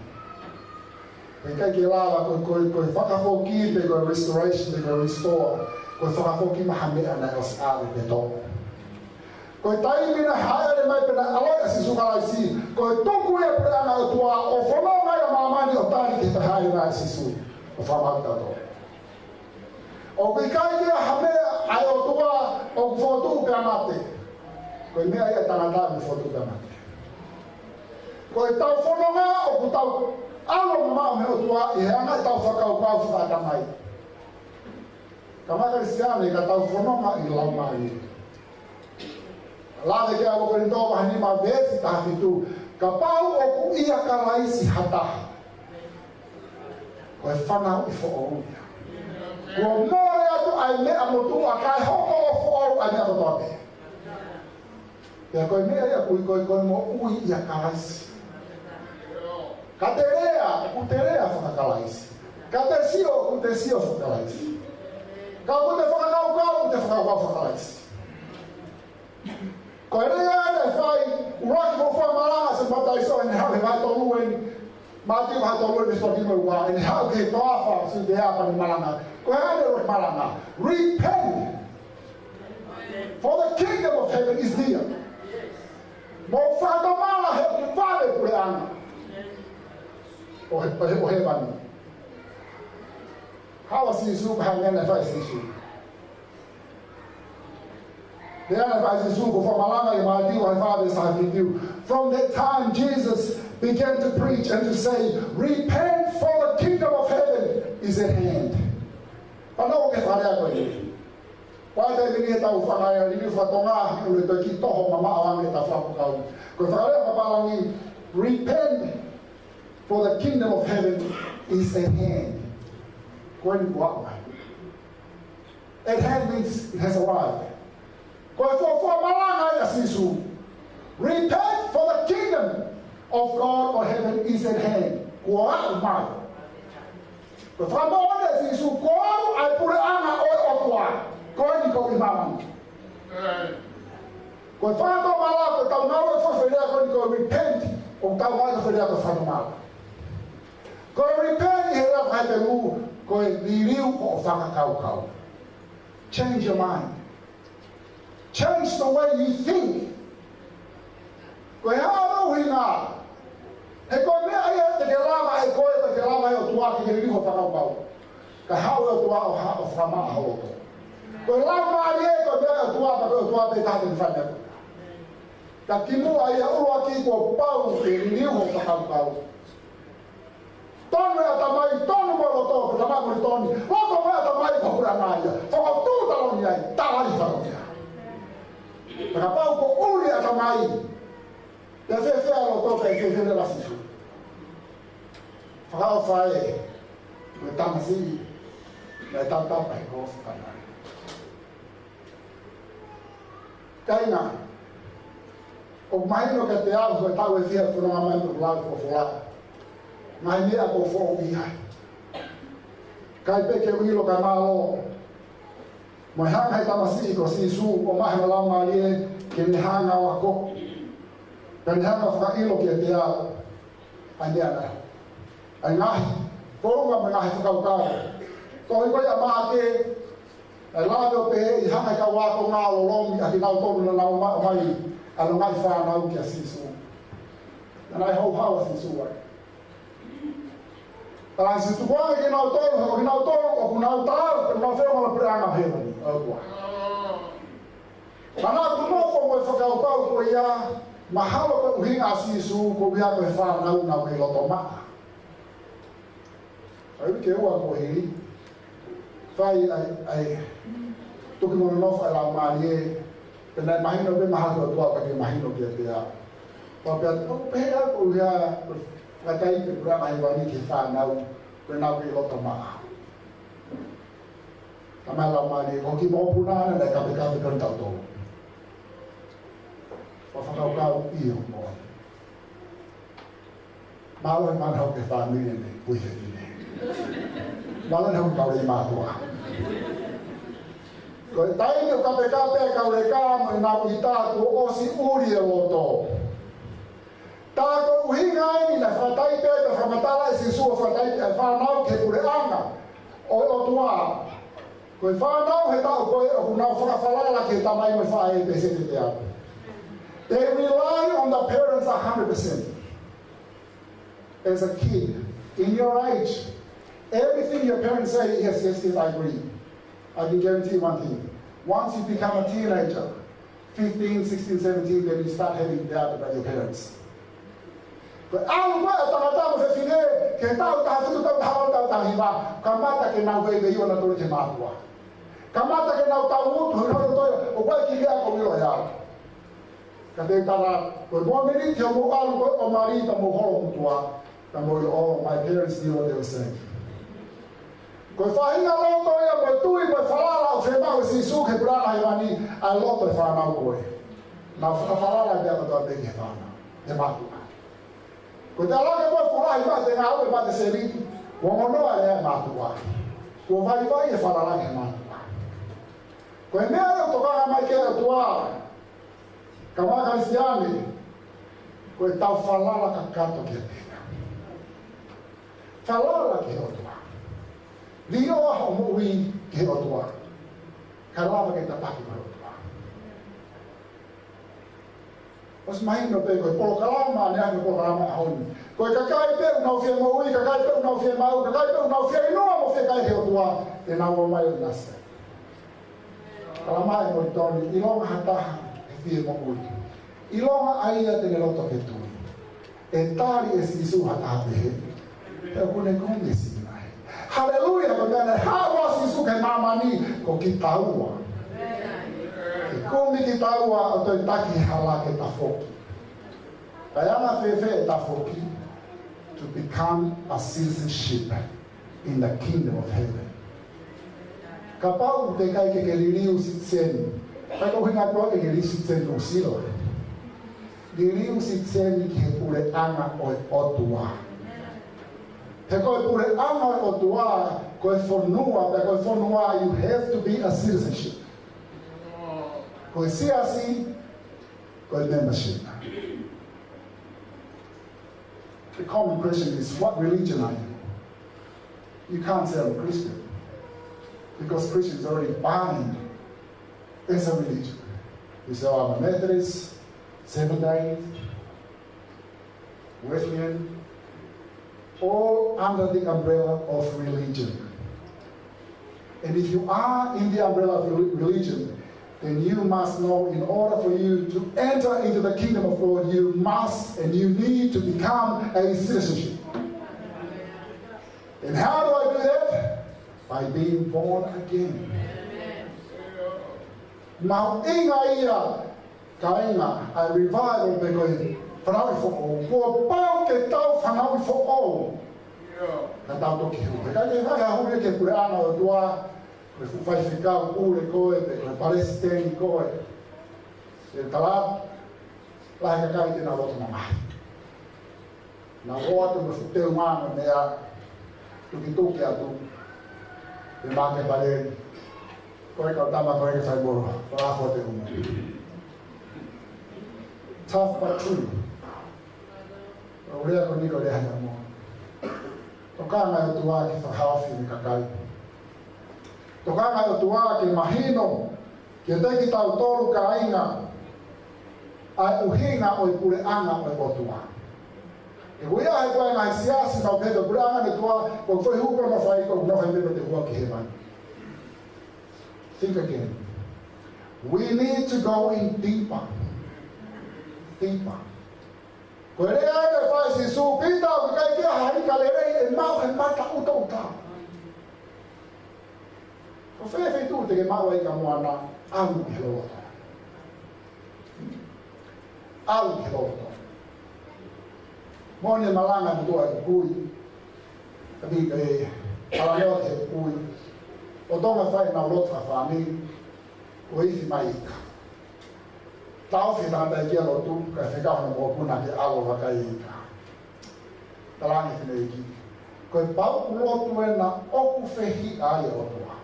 He ʻikai ke lava ko e, ko e, ko e fakafoki pe ko e restoration pe ko e restore, ko e fakafoki mai ha meʻa naʻe ʻosi ʻave pe tō. Ko e taimi naʻe hāʻele mai pea naʻe ʻaloʻi ʻa Sīsū Kalaisi, ko e tuku ia e puleʻanga ʻo e ʻOtua ʻo fononga ʻi māmani ʻo tali ki he taimi hāʻele mai ʻa Sīsū ʻo fakamaau kitautolu. ʻOku ʻikai ke ʻi ai ha meʻa ʻa e ʻOtua ʻoku fokotuʻu pea mate. Ko e meʻa ia ʻa e tangata ʻoku fokotuʻu pea mate. Ko ʻetau fononga ʻoku tau ʻalu mamaʻo mei he ʻOtua ʻi he anga ʻetau fakakaukau fakaʻatamai. Kāinga Kalisitiane, ka tau fononga ʻi he Laumālie. Lave ki ai ʻa ʻuluaki Kolinitō vahe nima veesi taha fitu: Kapau ʻoku ʻia Kalaisi ha taha, ko e fanauʻi foʻou ia. Kuo mole atu ʻa e meʻa motuʻa, kae hoko ʻo foʻou ʻa e meʻa kotoa pē. Pea ko e meʻa ia ʻoku ui ko e, ko e moʻui ʻia Kalaisi. Ka te lea, ʻoku te lea faka-Kalaisi. Ka te sio, ʻoku te sio faka-Kalaisi. Ka ʻoku te fakakaukau, ʻoku te fakakaukau faka-Kalaisi. Ko e lea naʻe fai ʻuluaki ko e fakamalanga ʻa Sione Papitaiso ʻi he vahe tolu eni. Mātiu vahe tolu veesi tolu ki he ua, ʻene haʻu ki he toafa ʻo Siutea pea ne malanga. Ko e hā ʻene malanga? Repent, for the kingdom of heaven is near. Mou fakatomala he ʻoku vave e puleʻanga ʻo he, ʻo he, ʻo hēvani. Haʻu ʻa Sīsū, ko e hā e meʻa naʻe fai ʻe Sīsū? Meʻa naʻe fai ʻe Sīsū, ko e fakamalanga ʻi Mātiu vahe fā veesi taha fitu. From that time, Jesus began to preach and to say, "Repent, for the kingdom of heaven is at hand." Fanongo ki he fakalea ko eni. Ko e taimi ni ʻe tau fanga ia liliu faka-Tonga, ʻoku ne toe kiʻi toho mamaʻo ange ʻetau fakakaukau. Ko e fakalea fakapālangi, "Repent, for the kingdom of heaven is at hand." Ko eni kuo aʻu mai. At hand means it has arrived. Ko e fuofua malanga ia ʻa Sīsū. "Repent, for the kingdom of God or heaven is at hand." Kuo aʻu mai. Ko e fakamoʻoni ʻa Sīsū, kuo aʻu ʻa e puleʻanga ʻo e ʻOtua. Ko eni ʻoku ʻi māmani. Ko e fakatomala, ko ʻetau ngāue fakafoʻi lea ko eni ko e repent, ʻoku tau ngāue fakafoʻi lea ko e fakatomala. Ko e repent ʻi he lea faka-Hepelū, ko e liliu hoʻo fakakaukau. Change your mind. Change the way you think. Ko e hā hono ʻuhinga? He ko e meʻa ia te ke lava ai koe, te ke lava ai e ʻOtua ke ke liliu hoʻo fakakaukau. Kae haʻu e ʻOtua ʻo ha-, ʻo fakamaʻa ho loto. Ko e Laumālie ko e meʻa ʻa e ʻOtua, pea ko e ʻOtua pē taha te ne fai e meʻa ko ia. Ka kimuʻa ia, ʻuluaki kuo pau ke liliu hoʻo fakakaukau. Tonu e ʻatamai, tonu mo e loto, ko e tama ko e toni. Loto mo e ʻatamai ko e puleʻanga ia. Fokotuʻu taloni ai, tala ai fatongia. Pea kapau kuo ʻuli e ʻatamai, pea fēfē e loto, pea fēfē leva Sīsū? Fakaʻofa ē, ko e tamasiʻi naʻe tautapa he kolosi ʻo Kalivalia. Kāinga, ʻoku mahino kiate au, he taʻu ʻe fiha fononga mai ʻeku lau folofola, ngaahi meʻa kuo foʻou ai. ʻIkai pē ke u ʻilo kae mālō mo e hanga ʻe he tamasiʻi ko Sīsū ʻo maʻu e Laumālie ke ne hanga ʻo ako, pea ne hanga ʻo fakaʻilo kiate au ʻa e meʻa naʻe, ʻa e ngaahi founga mo e ngaahi fakakaukau. Tohi ko ia ʻa Maʻake, ʻa e lave ʻo pehē, ʻi he hanga ʻe he kau ākonga ʻo lolomi ʻa kinautolu naʻa nau ō mai ʻa e longaʻi fānau kia Sīsū. Naʻe houhau ʻa Sīsū ai. Pea naʻe sio tukuange kinautolu, he ko kinautolu ʻoku nau taau, pea nau feʻunga mo e puleʻanga ʻo hēvani, ʻa e ʻOtua. Pea naʻa ku nofo mo e fakakaukau ko ia, mahalo ko e ʻuhinga ʻa Sīsū, koeʻuhi ko e fānau naʻa nau kei loto maʻa. ʻA ia ke ua ko hili, fai ai, ai, tuki mo nonofo ʻa e Laumālie, pea naʻe mahino pē mahalo ko e ʻOtua ka ke mahino kiate au. Pea pea, ʻo pehē au koeʻuhi ko e fakataipe e puleʻanga ʻo hēvani ki he fānau, ko ʻenau kei loto maʻa. Ka mai Laumālie, ko e kiʻi mokopuna ʻana naʻe kapekape pē ʻo tautolu. Pea fakakaukau ʻio mo. Mālō e mana hau ke fāmili ni, kui fefine. Mālō e hau kau lei mātuʻa. Ko e taimi ʻoku kapekape e kau leka mo ʻenau ʻita kuo ʻosi ʻuli e loto. Tā ko e ʻuhinga eni naʻe fakataipe, naʻe fakamatala ʻe Sīsū ʻo fakataipe e fānau ki he puleʻanga ʻo e ʻOtua. Ko e fānau he taʻu ko ē ʻoku nau fakafalala ki he tamai mo e faʻē pē sēpate au. They rely on the parents a hundred percent. As a kid, in your age, everything your parents say, "Yes, yes, yes, I agree." I can guarantee you one thing. Once you become a teenager, fifteen, sixteen, seventeen, then you start having doubt about your parents. Ko e ʻalu mai ʻa e tangata mo e fefine, ki he taʻu taha fitu, taʻu taha valu, taʻu taha hiva, kamata ke nau veiveiua nautolu ki he mātuʻa. Kamata ke nau tau utu, he nau toe, ʻoku ʻikai ke ʻilo ʻe au. Ka te u tala, ko e mōmeniti hoʻomou ʻalu ko ē ʻo mali pea mou holo motuʻa, ka mou ʻilo, "Oh, my parents knew what they were saying." Ko e faʻahinga loto ia mo e tui mo e falala ʻoku fiemaʻu ʻe Sīsū ki he puleʻanga ʻo hēvani, ʻa e loto e fānau ko ē. Nau fakafalala pē ʻa e kotoa pē ki he fānau, he mātuʻa. Ko e tala ke mo fulahi mai te ngāue mai te sēlini, ua ngonoa e mātuʻa. Kuo vaivai e falala ki he mātuʻa. Ko e meʻa ia ʻoku tokanga mai ki ai e ʻOtua. Kaungā Kalisitiane, ko ʻetau falala kakato kiate ia. Falala ki he ʻOtua. Liʻoa hoʻo moʻui ki he ʻOtua, kae lava ke tataki mo e ʻOtua. ʻOsi mahino pē ko e polokalama ʻanenai, ko e polokalama ʻaho ni. Ko e kakai pē ʻoku nau fie moʻui, kakai pē ʻoku nau fie maʻu, kakai pē ʻoku nau fie inu mo fiekaia ki he ʻOtua, te nau ō mai ʻo ʻinasi. Kalama e moʻoni, ʻilonga ha taha ʻe fie moʻui, ʻilonga ʻa ia te ne loto ke tui, ʻe tali ʻe Sīsū ha taha pehē, he ʻoku ne kumi e sipi lahi. Haleluia, ko e meʻa naʻe haʻu ai ʻa Sīsū ki māmani ko kitaua. Ke kumi kitaua ʻo toe taki he hala ke tafoki. Kae anga-fēfē e tafoki? To become a citizenship in the kingdom of heaven. Kapau ʻoku teʻeki ai ke ke liliu sitiseni, ʻikai ko e ʻuhinga ʻoku ke liliu sitiseni Nuʻusila. Liliu sitiseni ki he puleʻanga ʻo e ʻOtua. He ko e puleʻanga ʻo e ʻOtua, ko e fonua, pea ko e fonua, you have to be a citizenship. Ko e siasi, ko e membership. The common question is, what religion are you? You can't say I'm a Christian, because Christian is already bound as a religion. You say, "Oh, I'm a Methodist, Seventh Day, Wesleyan," all under the umbrella of religion. And if you are in the umbrella of rel-, religion, then you must know, in order for you to enter into the kingdom of God, you must and you need to become a citizenship. And how do I do that? By being born again. Mahuʻinga ia, kāinga, ʻa e revival pe ko e fanauʻi foʻou. Kuo pau ke tau fanauʻi foʻou. Ka tau toki hū. He ʻikai ke fai ha hū ia ki he puleʻanga ʻo e ʻOtua, ko e fuʻu faifekau pule koe, pe ko e palesiteni koe. He tala, lahi e kakai te nau loto mamahi. Nau ō atu mo e fuʻu teunga mo e meʻa, tukituki atu. Pea mate paleni. Ko e kau tama ko e ke fai molo. Ko e ako te umu. Tough but true. ʻO lea ko eni ko e lea ʻa e moʻoni. Tokanga e ʻOtua ke fakahaofi ʻene kakai. Tokanga e ʻOtua ke mahino kiate kitautolu kāinga ʻa e ʻuhinga ʻo e puleʻanga ʻo e ʻOtua. He ko ia he ko e ngaahi siasi nau pehē ko e puleʻanga ʻo e ʻOtua, ko e foʻi hū ko ē ʻoku nau fai, ko ʻoku nau fai meʻa ke hū ki hēvani. Think again. We need to go in deeper. Deeper. Ko e lea eni naʻe fai ʻe Sīsū, Pita, ʻoku ʻikai ke ʻi ai ha ika lelei ʻe maʻu he mata ʻutaʻuta. Ko fē feituʻu te ke maʻu ai e ika moana? ʻAlu ki he loloto. ʻAlu ki he loloto. Moʻoni e malanga ʻa e motuʻa ʻo e kui. Ka mi ke ala leo he kui. ʻO Tonga fai ʻenau lotu fakafāmili. ʻO ifi mai ika. Taʻofi e tangataʻeiki ia ʻo lotu, kae fekau hono mokopuna ke ʻalu ʻo vakai e ika. Talaange ʻe he fineʻeiki, ko e pauʻu lotu ena ʻoku fehiʻa ai e ʻOtua.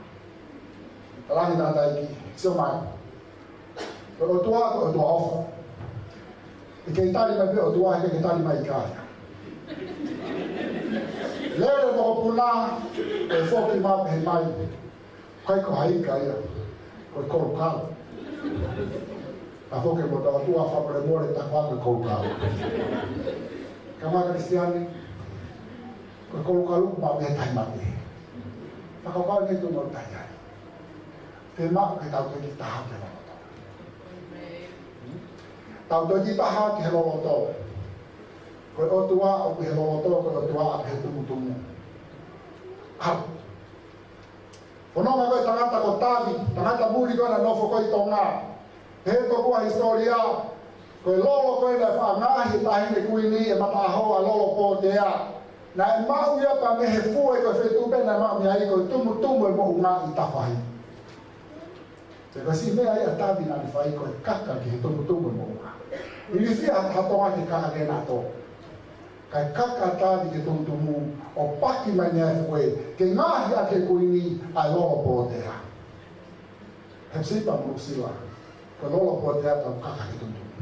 Talaange ʻe he tangataʻeiki, sio mai. Ko e ʻOtua, ko e ʻOtua ʻofa. ʻIkai ke tali mai pē ʻOtua, ʻikai ke tali mai ika ia. Lele e mokopuna, ʻo foki mai pehē mai, ʻikai ko ha ika ia, ko e kolukalu. Ka foki mo e ʻOtua fakamolemole, tā ko ā ko e kolukalu. Kāinga Kalisitiane, ko e kolukalu ʻoku maʻu mei he tahi mate. Fakakaukau ʻeni ke tau maʻu tahi ai. Ke maʻu ke tau toki taha ki he loloto. Tau toki taha ki he loloto. Ko e ʻOtua ʻoku ʻi he loloto, ko e ʻOtua ʻoku ʻi he tumutumu. ʻAlu. Fononga ko e tangata ko Tavi, tangata muli ko ē naʻe nofo ko ē ʻi Tonga. He tokua hisitōlia, ko e lolo ko ē naʻe faʻa ngaohi ʻe he taʻahine kuini e mataʻaho ʻa Lolo Pōtea. Naʻe maʻu ia pē mei he fue, ko e feituʻu pē naʻe maʻu mei ai, ko e tumutumu e moʻunga ʻi Tafahi. Pea ko e siʻi meʻa ia ʻa Tavi naʻa ne fai ko e kaka ki he tumutumu e moʻunga. Ilifia ha Tonga ke kaka ki ai ʻo tō. Kae kaka ʻa Tavi ki he tumutumu ʻo paki mai mei ai e fue, ke ngaohi ʻaki ʻe he kuini ʻa e Lolo Pōtea. Hepasipa mo Nuʻusila, ko e Lolo Pōtea tau kaka ki he tumutumu.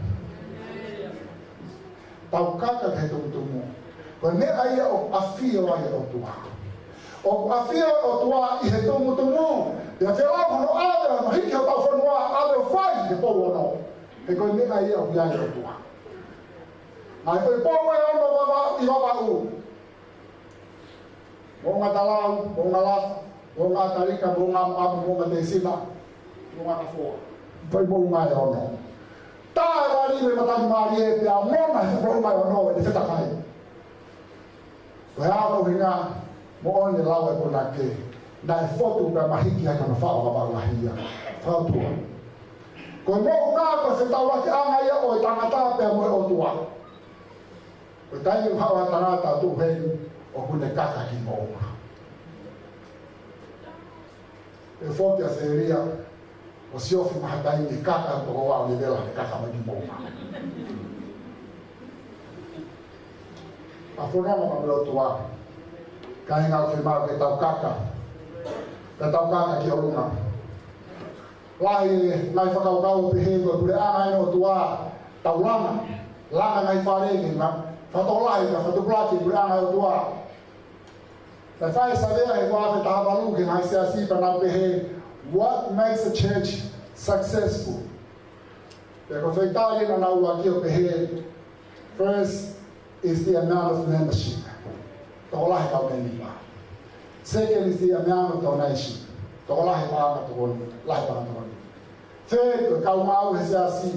Tau kaka ki he tumutumu. Ko e meʻa ia ʻoku ʻafio ai e ʻOtua. ʻOku ʻafio e ʻOtua ʻi he tumutumu. Pea te lau hono ʻave ʻo hiki hotau fonua, ʻave ʻo fai he pou ono. He ko e meʻa ia ʻoku ʻi ai e ʻOtua. Ngaahi foʻi pou ʻe ono Vavaʻu, ʻi Vavaʻu. Moʻunga Talau, Moʻunga Lafa, Moʻunga ʻAtalika, Moʻunga Moʻapu, Moʻunga Tēsina, Moʻunga Kafoa. Foʻi moʻunga ʻe ono. Taʻe lali me mataki mālie pea mona he moʻunga ʻe ono ʻene fetakai. Ko e ʻuhinga moʻoni e lau ʻa e punake, naʻe fotu pea mahiki ai hono faʻo Vavaʻu lahi ia. Fautua. Ko e moʻunga ko e fetaulakiʻanga ia ʻo e tangata pea mo e ʻOtua. Ko e taimi ʻoku haʻu ha tangata ʻo tuʻu heni ʻoku ne kaka ki moʻunga. ʻE foki ʻa Selia, ʻo siofi mai ha taimi kaka toko ua ʻo ne vela he kaka mai ki moʻunga. ʻA fononga ma melo tua, kāinga ʻoku fiemaʻu ke tau kaka, ke tau kaka ki ʻolunga. Lahi e ngaahi fakakaukau ʻo pehē ko e puleʻanga ʻo e ʻOtua, tau langa, langa ngaahi fale ke ngā, fakatokolahi ka fakatupulaki e puleʻanga ʻo e ʻOtua. Naʻe fai e savea he ua afe taha valu ki he ngaahi siasi pea nau pehē, "What makes a church successful?" Pea ko e feitali naʻa nau ʻuluaki ʻo pehē, "First is the amount of membership." Tokolahi kau mēmipa. "Second is the amount of donation." Tokolahi paʻanga tokoni, lahi paʻanga tokoni. "Third, ko e kau maʻu he siasi."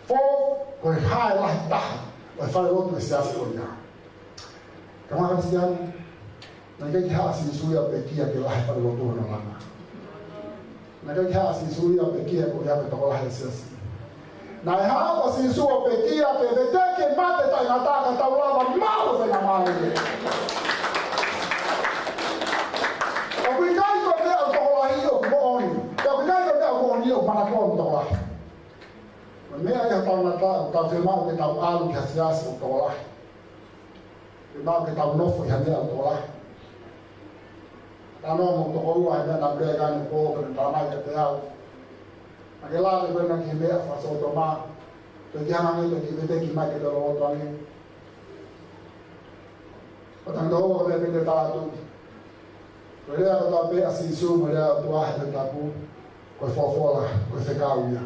"Fourth, ko e hā e lahi taha ʻo e falelotu he siasi ko ia." Kāinga Kalisitiane, naʻe ʻikai ke haʻu ʻa Sīsū ia ʻo pekia ke lahi e falelotu hono langa. Naʻe ʻikai ke haʻu ʻa Sīsū ia ʻo pekia ko ia ke tokolahi e siasi. Naʻe haʻu ʻa Sīsū ʻo pekia ke veteki e mate taʻengata ka tau lava maʻu e faingamālie. ʻOku ʻikai ko e meʻa ʻoku tokolahi ʻoku moʻoni. Pea ʻoku ʻikai ko e meʻa ʻoku moʻoni ʻoku manatua ʻoku tokolahi. Ko e meʻa ia ʻoku tau ngata, ʻoku tau fiemaʻu ke tau ʻalu ki ha siasi ʻoku tokolahi. Ke mau ke tau nofo ʻi ha meʻa ʻoku tokolahi. Tano mo tokoua he meʻa naʻe lea ki ai ʻene upo, pea ne talamai kiate au, naʻa ke lave ko ena ki he meʻa fakasōtoma, toe ki hanga ange toe ki veteki mai ke te loloto ange. Ko e tangata ʻoku ou pehē pē ke tala atu. Ko e lea kotoa pē ʻa Sīsū mo e lea ʻa e ʻOtua he Tohi Tapu, ko e folofola, ko e fekau ia.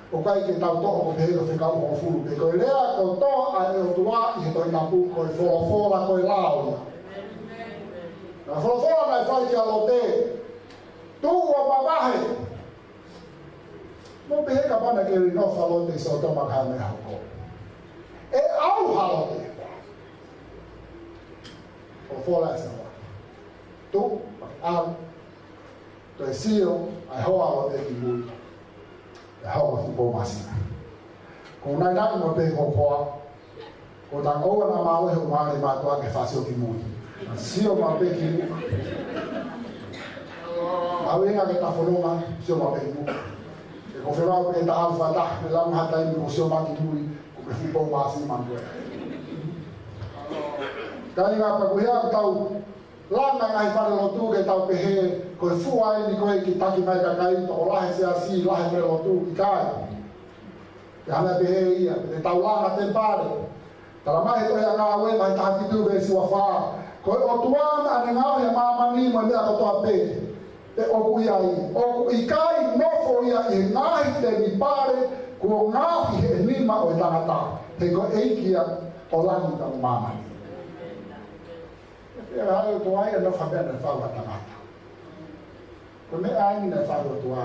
ʻOku ʻikai ke tau toʻo ko e pehē ko e fekau hongofulu, pea ko e lea kotoa ʻa e ʻOtua ʻi he Tohi Tapu, ko e folofola, ko e lao ia. Ko e folofola naʻe fai kia Lote, tuʻu ʻo mavahe. Mou pehē kapau naʻe kei nofo ʻa Lote ʻi Sōtoma ka ne hoko. ʻE ʻauha ʻa Lote. Folofola ʻa e ʻOtua. Tuʻu, ʻalu. Toe sio ʻa e hoa ʻo Lote ki mui. ʻE hoko e fuʻu pou māsina. Ko e naʻinaʻi mo e pehē ko e hoa. Ko e tangata ʻoku na mālohi ʻo mālie mātuʻa ke fai sio ki mui. Sio maʻu pē ki mui. ʻUhinga ke ta fononga, sio maʻu pē ki mui. Ke ko e fekau pē ta ʻalu fakataha, ke lava ha taimi ko e sio maʻu ki mui, ko e fuʻu pou māsina maʻu pē. Kāinga, pea ko e hā ʻoku tau langa ngaahi falelotu ke tau pehē, ko e fua eni ko e ke taki mai kakai, tokolahi siasi, lahi falelotu, ʻikai. Pea hanga pehē ia, pea te tau langa temipale. Talamai he tohi ʻa Ngāue vahe taha fitu veesi ua fā. Ko e ʻOtua naʻa ne ngaohi ʻa māmani mo e meʻa kotoa pē. Pea ʻoku ʻi ai, ʻoku ʻikai nofo ia ʻi he ngaahi temipale kuo ngaohi ʻe he nima ʻo e tangata. He ko e ʻEiki ia ʻo langi pea mo māmani. Pea ʻai ʻOtua ia naʻe fai meʻa naʻe fai ʻe he tangata. Ko e meʻa eni naʻe fai ʻe he ʻOtua.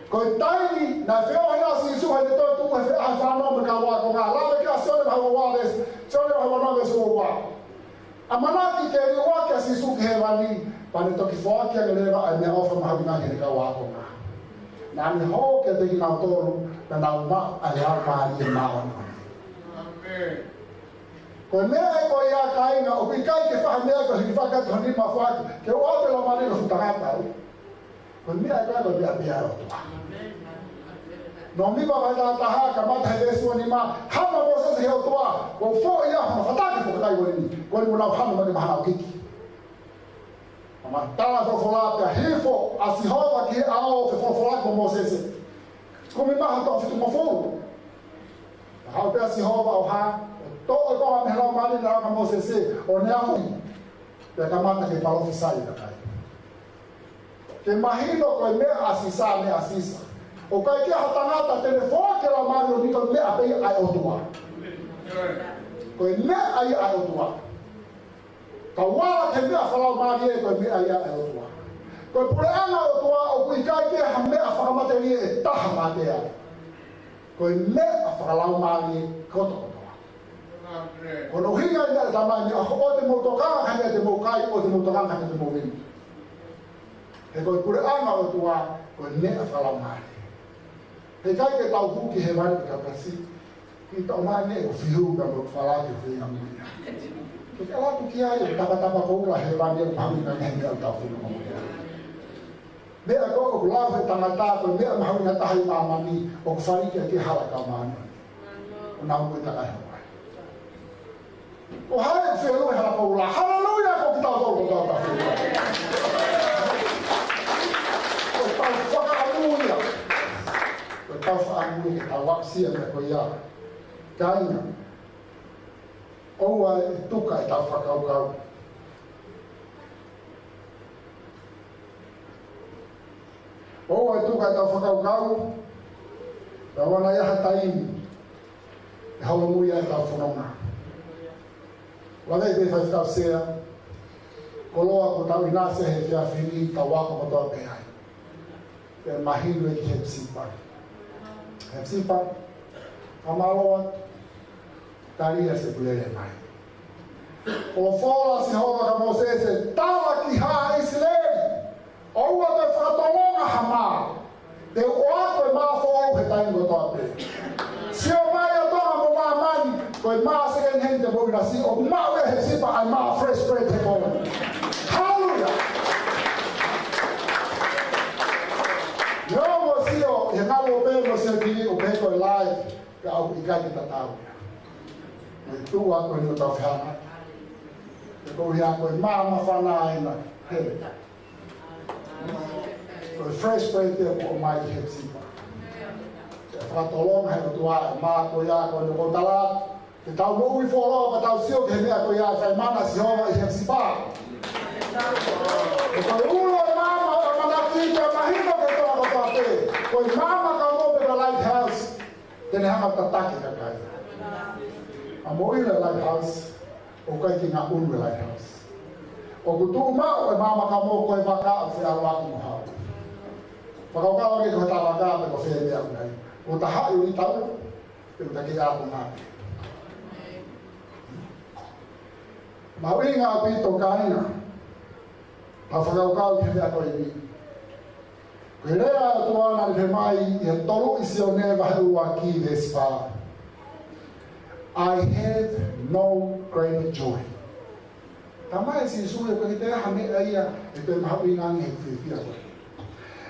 Ko e taimi naʻe feohi ai ʻa Sīsū heʻene toetuʻu he feʻauhi fānau mo e kau ākonga. Lave ki ai ʻa Sione vahe ua ua veesi, Sione vahe ua ua veesi ua ua. ʻAmanaki ke liʻaki ʻa Sīsū ki hēvani, pea ne toki foaki ange leva ʻa e meʻaʻofa mahuʻinga ki heʻene kau ākonga. Naʻa ne hoko kiate kinautolu, naʻa nau maʻu ʻa e Laumālie Māʻoniʻoni. ʻĒmeni. Ko e meʻa ē ko ia kāinga, ʻoku ʻikai ke fai ha meʻa ko e hiki fakataha ni ma fai, ke ʻoua te lau mani no fu tangata au. Ko e meʻa ē ko ia ko e meʻa pē ia ʻa e ʻOtua. Nōmipa vahe taha taha, kamata he veesi ua nima, hanga ʻe Mōsese ki he ʻOtua, ko e foʻi ʻaho naʻe fataki fakakai ko eni, ko eni mo nau hanga mai ke mahana ʻo kiki. Pea tala folofola pea hifo ʻa Sihova ki he ʻao ʻo fefolofola kia Mōsese. Kumi mai he taʻu fitungofulu. Pea haʻu pē ʻa Sihova ʻo hā, ʻo Toʻo e konga mei he Laumālie naʻe lau kia Mōsese, ʻo ne akoʻi. Pea kamata ke palōfisai e kakai. Ke mahino ko e meʻa ʻa Sisa, meʻa ʻa Sisa. ʻOku ʻikai ke ʻi ai ha tangata te ne foaki e Laumālie ni, ko e meʻa pē ia ʻa e ʻOtua. Ko e meʻa ia ʻa e ʻOtua. Ka ʻoku ala ki he meʻa fakalaumālie, ko e meʻa ia ʻa e ʻOtua. Ko e puleʻanga ʻo e ʻOtua ʻoku ʻikai ke ʻi ai ha meʻa fakamatelie ʻe taha mate ai. Ko e meʻa fakalaumālie kotokotoa. Ko hono ʻuhinga ia ʻe Tamai, meʻa ʻoku ʻoua te mou tokanga ki he meʻa te mou kai, ʻoua te mou tokanga ki he meʻa te mou inu. He ko e puleʻanga ʻo e ʻOtua, ko e meʻa fakalaumālie. He ʻikai ke tau hū ki hēvani pea kapasi, ki tau mane ʻo fiu ka mo falaki feinga muia. Ke ke ʻalu atu ki ai, ʻo tapatapa koula hēvani ʻo mahuʻinga he meʻa ʻoku tau feinga muia. Meʻa ko ē ʻoku lau he tangata ko e meʻa mahuʻinga taha ʻi māmani, ʻoku fai ki ai ke hala ka māmani. ʻO nau ko e takai hawaii. Ko hai ʻoku fiu he hala koula? Haleluia, ko kitautolu kotoa pē. Ko ʻetau fakaʻamu ia. Ko ʻetau fakaʻamu ia ke tau aʻusia meʻa ko ia. Kāinga, ʻoua ʻe tuka ʻetau fakakaukau. ʻOua ʻe tuka ʻetau fakakaukau, pea ʻoua naʻa ʻi ai ha taimi ʻe holomui ai ʻetau fononga. Lave pē Faifekau Sea, koloa kuo tau ʻinasi he efiafi ni, tau ako kotoa pē ai. Pea mahino ia ki Hepisipa. Hepisipa, fakamālō atu, tali ʻa e sēpulele mai. Folofola ʻa Sihova kia Mōsese, tala ki haʻa ʻIsileli, ʻoua te fakatolonga ha mā. Te u ʻoatu e mā foʻou he taimi kotoa pē. Sio mai ʻa Tonga mo māmani, ko e mā second hand te mou ʻinasi, ʻoku maʻu ʻe Hepisipa ʻa e mā fresh bread he pō. Haleluia! Neongo sio, he ngalo pē mo sio ki liʻo pē ko e lai, ka ʻoku ʻikai ke tatau ia. Mo e tuʻa ko eni ʻoku tau fehangahangai. He ko ia ko e mā māfana ena, he. Ko e fresh bread ia kuo ʻomai ʻe Hepisipa. Ke fakatolonga he ʻOtua e mā ko ia ko eni ʻoku tala. Ke tau moʻui fuoloa, ka tau sio ki he meʻa ko ia ʻe fai mana ʻe Sihova ʻi Hepisipa. He ko e ulo e maama ʻo e ʻamanaki ke mahino ki he Tonga kotoa pē. Ko e maama ka mo pē ko e lighthouse. Te ne hanga ʻo tataki e kakai. ʻA mo ʻilo e lighthouse, ʻoku ʻikai ke ngaʻunu e lighthouse. ʻOku tuʻu maʻu e maama ka mo ko e vaka ʻoku feʻaluʻaki mo hao. Fakakaukau ange ko e ta vaka pe ko fē meʻa ʻoku ʻi ai. ʻOku ta haʻi ʻo ʻi tau, pe ʻoku ta ke ako mate. Mahuʻinga ʻaupito kāinga, tau fakakaukau ki he meʻa ko eni. Ko e lea ʻa e ʻOtua naʻe pehē mai ʻi he tolu ʻi Sione vahe ʻuluaki veesi fā. I have no greater joy. Talamai ʻe Sīsū ia ʻoku ʻikai ke ʻi ai ha meʻa ia ʻe toe mahuʻinga ange he fiefia ko ē.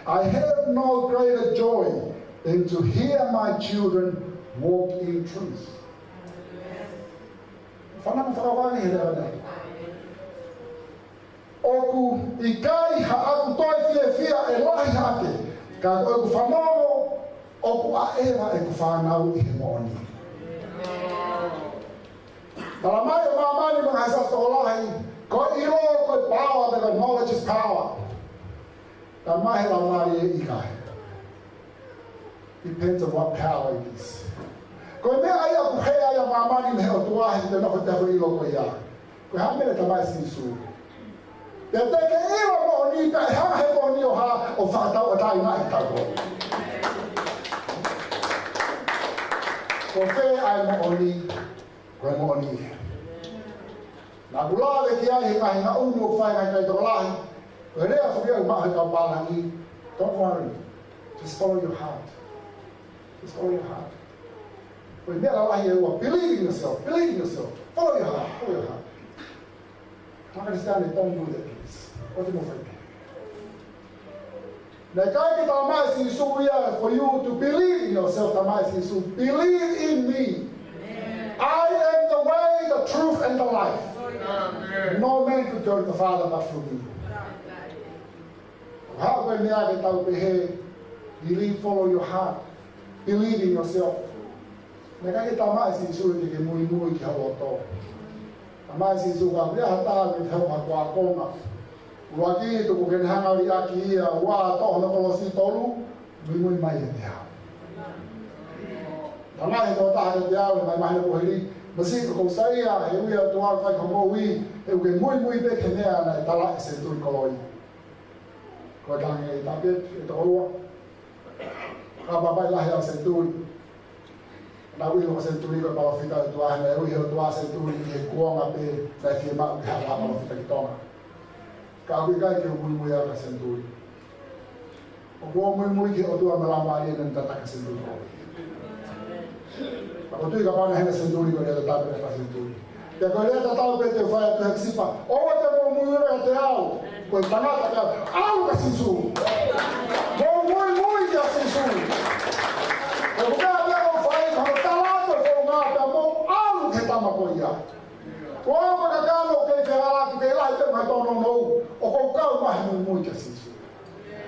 I have no greater joy than to hear my children walk in truth. Fanongo fakavani he lea nei. ʻOku ʻikai haʻaku toe fiefia ʻe lahi hake, ka ko ʻeku fanongo ʻoku ʻaʻeva ʻeku fānau ʻi he moʻoni. Talamai ʻe māmani mo e ngaahi siasi tokolahi, ko e ʻilo, ko e power, the knowledge is power. Talamai ʻe he Laumālie ʻikai. Depends on what power it is. Ko e meʻa ia ʻoku hea ai ʻa māmani mei he ʻOtua he te nofo te ʻilo ko ia. Ko e hā e meʻa naʻe talamai ʻe Sīsū. Pea te ke ʻilo moʻoni, pea ʻe hanga he moʻoni ʻo hā, ʻo fakatauʻatāinaʻi kitautolu. Ko fē ʻa e moʻoni, ko e moʻoni ia. Naʻa ku lave ki ai he ngaahi ngaʻunu ʻoku fai ʻe he ngaahi kakai tokolahi. Ko e lea foki ia ʻoku maʻu he kau pālangi. Don't worry. Just follow your heart. Just follow your heart. Ko e meʻa lalahi ʻe ua, believe in yourself. Believe in yourself. Follow your heart. Follow your heart. Maka Kristiane, don't do that, please. ʻOua te mou fai pehē. Naʻe ʻikai ke talamai ʻe Sīsū ia for you to believe in yourself, talamai ʻe Sīsū, believe in me. I am the way, the truth, and the life. No man could go to the Father but through me. Haʻu ko e meʻa ke tau pehē, believe, follow your heart. Believe in yourself. Naʻe ʻikai ke tamaʻi ʻe Sīsū ke ke muimui ki ho loto. Tamaʻi ʻe Sīsū ka ʻoku ʻi ai ha taha ʻoku ʻi ai ha akoakonga. ʻUluaki, tuku ke ne hanga ʻo liʻaki ia. Ua, toʻo hono kolosi. Tolu, muimui mai kiate au. Tamaʻi ʻe he tokotaha kiate au, ʻi he māhina kuo hili. Masiʻi, ʻoku ou saiʻia, he ʻoku ʻi ai ʻa e ʻOtua ʻoku fai ki hoʻo moʻui, he ʻoku ke muimui pē ki he meʻa naʻe tala ʻe Senituli Koloi. Ko e tangi e tape, e tokoua. Ka papai lahi ʻa Senituli. Naʻe ui ʻe Senituli ko e palōfita ʻa e ʻOtua, naʻe ui ʻe he ʻOtua ʻa Senituli ʻi he kuonga pē naʻe fiemaʻu ke hanga ʻe he palōfita ki Tonga. Ka ʻoku ʻikai ke u muimui au kia Senituli. ʻOku ou muimui ki he ʻOtua mo e Laumālie naʻe tataki ʻa Senituli. Ka ʻoku ou tui kapau naʻe ʻi heni ʻa Senituli, ko e lea tatau pē naʻe fai ʻe Senituli. Pea ko e lea tatau pē te u fai atu ki he kau sipa. ʻOua te mou muimui kiate au. Ko e tangata ka ʻalu kia Sīsū. Mou muimui kia Sīsū. Ko e meʻa pē ʻoku fai, ko hono tala atu e founga pea mou ʻalu ki he tama ko ia. Ko au ko e kakano ʻoku kei fehālaaki, ʻoku kei lahi pē ʻa e tōnounou. ʻOku ou kau mai he muimui kia Sīsū.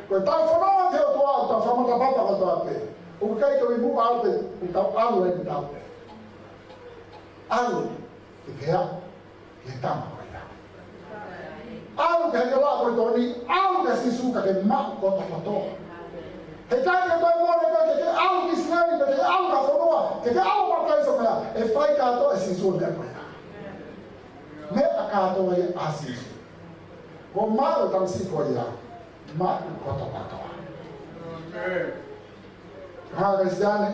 Ko ʻetau fononga ki he ʻOtua, ʻoku tau fakamatapata kotoa pē. ʻOku ʻikai ke ʻi muʻa pē, ʻoku tau ʻalu ai ʻetau pē. ʻAlu, ke ke ʻalu ki he tama ko ia. ʻAlu ki he kela ko e toni, ʻalu kia Sīsū ka ke maʻu kotokotoa. He ʻikai ke toe mole koe ke ke ʻalu ki ʻIsileli, ke ke ʻalu ki ha fonua, ke ke ʻalu papitaiso ko ia, ʻe fai kātoa ʻe Sīsū e meʻa ko ia. Meʻa kātoa ia ʻa Sīsū. Ko e maʻu ʻa e tamasiʻi ko ia, maʻu kotokotoa. Kāinga Kalisitiane,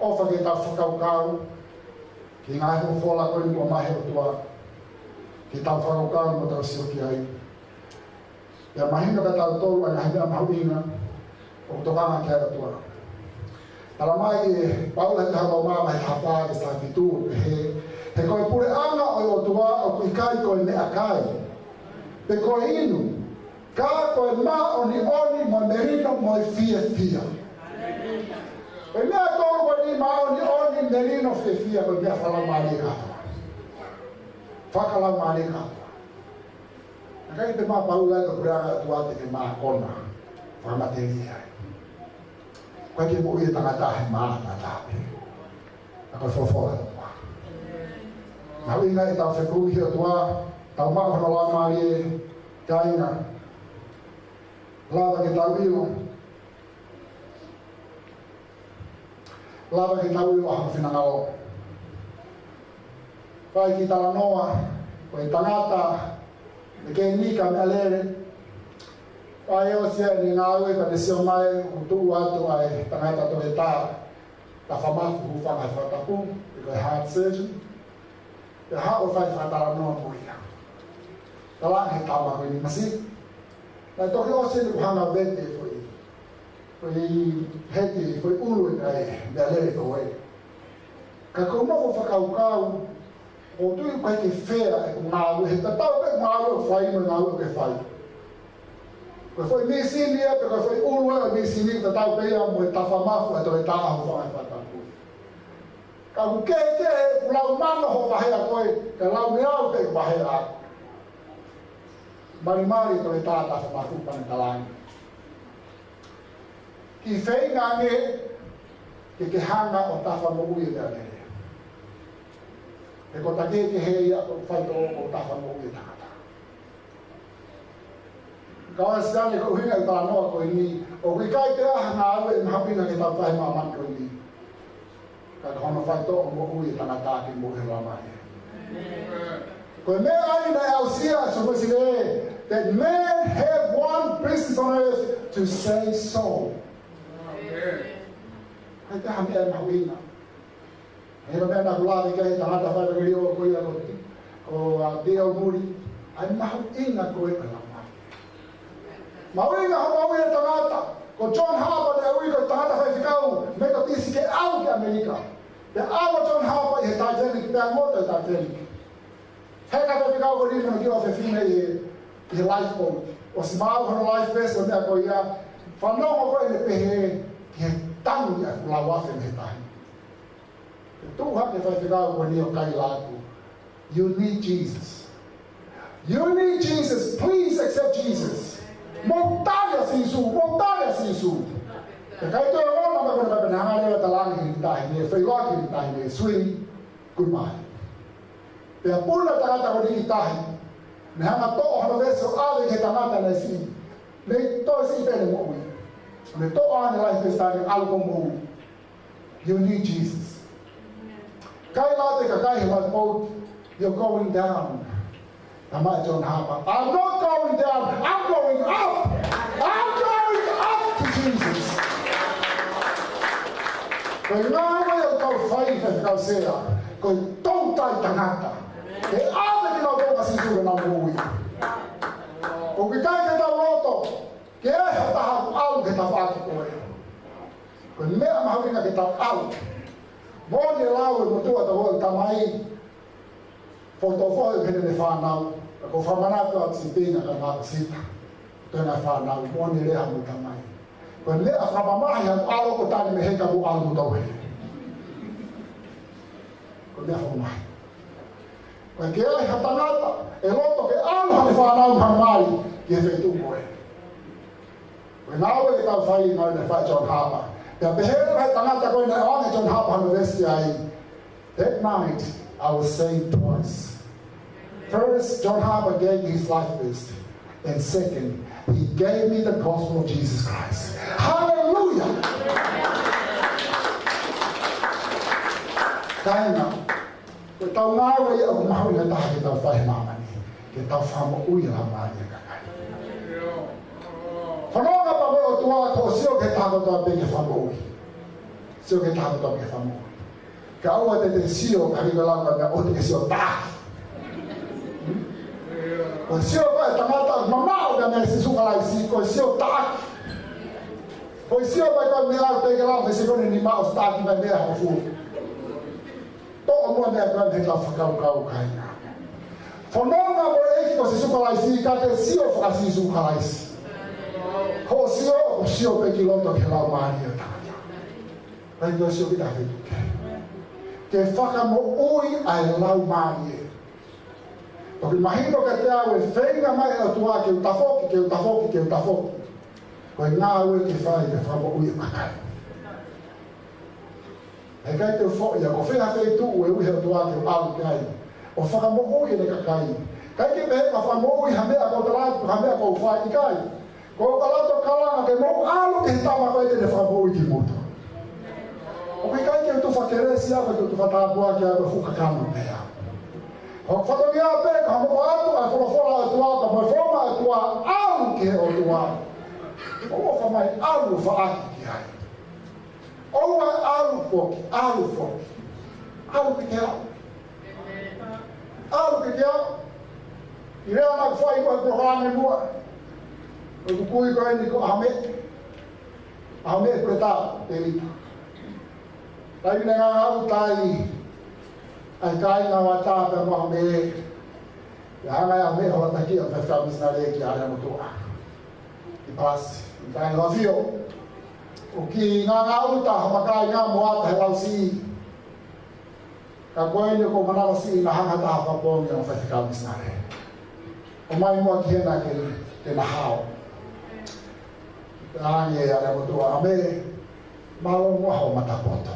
ʻofa ke tau fakakaukau ki he ngaahi folofola ko eni kuo ʻomai ʻe he ʻOtua, ke tau fakakaukau mo tau sio ki ai. Pea mahino kiate kitautolu ʻa e ngaahi meʻa mahuʻinga ʻoku tokanga ki ai ʻa e ʻOtua. Talamai ʻe Paula ʻi he tohi Loma vahe taha fā veesi taha fitu, pehē, he ko e puleʻanga ʻo e ʻOtua ʻoku ʻikai ko e meʻakai, pe ko e inu, ka ko e māʻoniʻoni mo e melino mo e fiefia. Ko e meʻa ʻe tolu ko eni, māʻoniʻoni, melino, fiefia, ko e meʻa fakalaumālie kātoa. Fakalaumālie kātoa. Naʻe ʻikai ke pehē mai ʻe Paula ko e puleʻanga ʻo e ʻOtua te ke mākona, fakamatelie ai. ʻOku ʻikai ke moʻui e tangata he mā taha pē. Ka ko e folofola ʻa e ʻOtua. Mahuʻinga ʻetau fekumi ki he ʻOtua, tau maʻu hono Laumālie, kāinga. Lava ke tau ʻilo. Lava ke tau ʻilo ʻa hono finangalo. Fai ki talanoa, ko e tangata, ʻoku ʻikai ke ne meʻalele. Fai ʻo sio ʻene ngāue, ka ne sio mai, ʻoku tuʻu atu ʻa e tangata toketā tafamafu, hūfanga he fakatapu, pe ko e heart surgeon. Pea haʻu ʻo fai fakatalanoa mo ia. Talaange ʻe he tama ko eni, masiʻi, naʻe toki ʻosi eni kuo u hanga ʻo vete e foʻi, foʻi heti, foʻi ʻulu ʻa e meʻalele ko ē. Ka ʻoku ou nofo ʻo fakakaukau, ʻoku ou tui ʻoku ʻikai ke fea ʻeku ngāue, he tatau pē ʻeku ngāue ʻoku fai mo e ngāue ʻoku ke fai. Ko e foʻi mīsini ia, pe ko e foʻi ʻulu ia ʻo e mīsini, tatau pē ia mo e tafamafu ʻa e toketā hūfanga he fakatapu. Ka ʻoku kehekehe ʻeku lau mano hoʻo vahea koe, ka lau meʻa au pē ʻeku vahea au. Malimali e toketā tafamafu pea ne talaange, kiʻi feinga ange ke ke hanga ʻo tafamoʻui e meʻalele. He ko e takekehe ia ʻoku faitoʻo ko e tafamoʻui e tangata. Kāinga Kalisitiane, ko e ʻuhinga e talanoa ko eni, ʻoku ʻikai ke ʻi ai ha ngāue ʻe mahuʻinga ke tau fai he māmani ko eni. Ka ko hono faitoʻo moʻui e tangata ke moʻui he Laumālie. Ko e meʻa eni naʻe aʻusia ʻe Sōsiale, that man have one business on earth to save soul. ʻIkai ke ʻi ai ha meʻa ʻe mahuʻinga. He ko e meʻa naʻa ku lave ki ai he tangata fai ʻeku liliu ko ia ko, ko, uh, D L Moody, ʻa e mahuʻinga ko ē ʻo e Laumālie. Mahuʻinga hono ui e tangata, ko John Harper naʻe ui ko e tangata faifekau Metotisi ke ʻalu ki ʻAmelika. Pea ʻalu ʻa John Harper ʻi he Titanic, pea ngoto e Titanic. Heka e faifekau ko eni mo hono kiʻi ʻofefine ʻi he, ʻi he lifeboat. ʻOsi maau hono life vest mo e meʻa ko ia, fanongo ko ē ʻene pehē, ki he tangi ʻa e lau afe mei he tahi. Tuʻu hake e faifekau ko eni ʻo kaila atu, "You need Jesus. You need Jesus. Please accept Jesus." Mou tali ʻa Sīsū, mou tali ʻa Sīsū. Pea ʻikai toe ʻalu mai ko ē ka pehē naʻe hanga leva ʻo talaange Feʻiloaki ki he taʻahine, sweetie, goodbye. Pea puna e tangata ko eni ki tahi. Naʻe hanga ʻo toʻo hono veesi ʻo ʻave ki he tangata naʻe siʻi. Naʻe toe siʻi pē ʻene moʻui. Naʻe toʻo ʻene life vest, ʻalu ʻo moʻui. You need Jesus. Kai la te kakai he lifeboat, you're going down. Talamai ʻe John Harper, I'm not going down, I'm going up. I'm going up to Jesus. Ko e ngāue ʻoku tau fai, faifekau Sea, ko e toutai tangata ke ʻave kinautolu kia Sīsū ke nau moʻui. ʻOku ʻikai ke tau loto ke ʻi ai ha taha ʻoku ʻalu ki he tafaʻaki ko ē. Ko e meʻa mahuʻinga ke tau ʻalu. Moʻoni e lau ʻa e motuʻa, tau ʻo tamai, foto fohe pehē ki heʻene fānau, ka ko e fakamanatu ʻa Sipina ka na sita. Pehē ki heʻene fānau, moʻoni e lea ʻa e tamai. Ko e meʻa fakamamahi ʻa e ʻalu ko e tali mei he ka mo ʻalu mo tau he. Ko e meʻa fakamamahi. Ko e ke ʻi ai ha tangata ʻe loto ke ʻalu ʻene fānau mo e mali ki he feituʻu ko ē. Ko e ngāue ke tau fai, ngāue naʻe fai ʻe John Harper. Pea pehē ʻe he tangata ko ē naʻe ʻoange ʻe John Harper hono veesi ai, that night I was saved twice. First, John Harper gave me his life vest. And second, he gave me the gospel of Jesus Christ. Hallelujah! Kāinga, ko ʻetau ngāue ia ʻoku mahuʻinga taha ke tau fai he māmani, ke tau fakamoʻui e laumālie ʻo e kakai. Fononga pē mo e ʻOtua, ko e sio ki he taha kotoa pē ke fakamoʻui. Sio ki he taha kotoa pē ke fakamoʻui. Kae ʻoua te te sio, ka ʻi he lava na ʻoua te ke sio taʻaki. Ko e sio ko ē ʻa e tangata mamaʻo kia Sīsū Kalaisi, ko e sio taʻaki. Ko e sio mai ko e meʻa te ke lava, he sio ko eni ni maʻu taʻaki mai meʻa ko fua. Toʻo muʻa meʻa ko ē mei heʻetau fakakaukau, kāinga. Fononga mo e ʻEiki ko Sīsū Kalaisi, ka ke sio faka-Sīsū Kalaisi. Ko e sio, ko e sio pē ki loto ki he laumālie ʻo e tangata. Kae ʻikai ke sio ki ha feituʻu kehe. Ke fakamoʻui ʻa e laumālie. Toki mahino kiate au e feinga mai ʻa e ʻOtua ke u tafoki, ke u tafoki, ke u tafoki. Ko e ngāue ke fai ke fakamoʻui e kakai. He ʻikai te u foʻi au, ko fē ha feituʻu ʻe ui ʻe he ʻOtua ke u ʻalu ki ai ʻo fakamoʻui ʻene kakai. ʻIkai ke pehē ke fakamoʻui ha meʻa ʻoku ou tala atu, ha meʻa ʻoku ou fai, ʻikai. Ko e ʻalu atu ʻo kalanga ke mou ʻalu ki he tama ko ē te ne fakamoʻui kimoutolu. ʻOku ʻikai ke u tufa kelesi au, ke u tufa tāpuaki au, ko e fuʻu kakano pē au. Ko e fatongia pē ke hoko atu ʻa e folofola ʻa e ʻOtua, pea mo e founga ʻa e ʻOtua, ʻalu ki he ʻOtua. ʻOua ʻe fakamai ʻalu ʻo faʻaki ki ai. ʻOua ʻe ʻalu foki, ʻalu foki. ʻAlu ki he ʻalu. ʻAlu ki he ʻalu. ʻI he lea naʻe fai ko ē ʻi he polokalama muʻa. Ko e kui ko eni ko ʻAhomeʻe. ʻAhomeʻe Kuletao Tēvita. Taimi naʻe ngangau ai ʻa e kāinga ʻo ʻAtā pea mo ʻAhomeʻe. Pea hanga ʻe ʻAhomeʻe ʻo hoʻataki ʻa e faifekau misinale kia Aleamotuʻa. ʻI Palasi, ʻi Tainga ʻAfio. ʻOku ngangau ʻa homa kāinga mo ʻAtā he lausiʻi. Ka ko eni ʻoku ou manavasiʻi naʻa hanga ʻe ha taha ʻo fakapoongi ʻa e faifekau misinale. ʻOmai muʻa ki hena ke, ke na hao. Pea hanga ʻe Aleamotuʻa, ʻAhomeʻe, mālō muʻa hoʻo matapoto.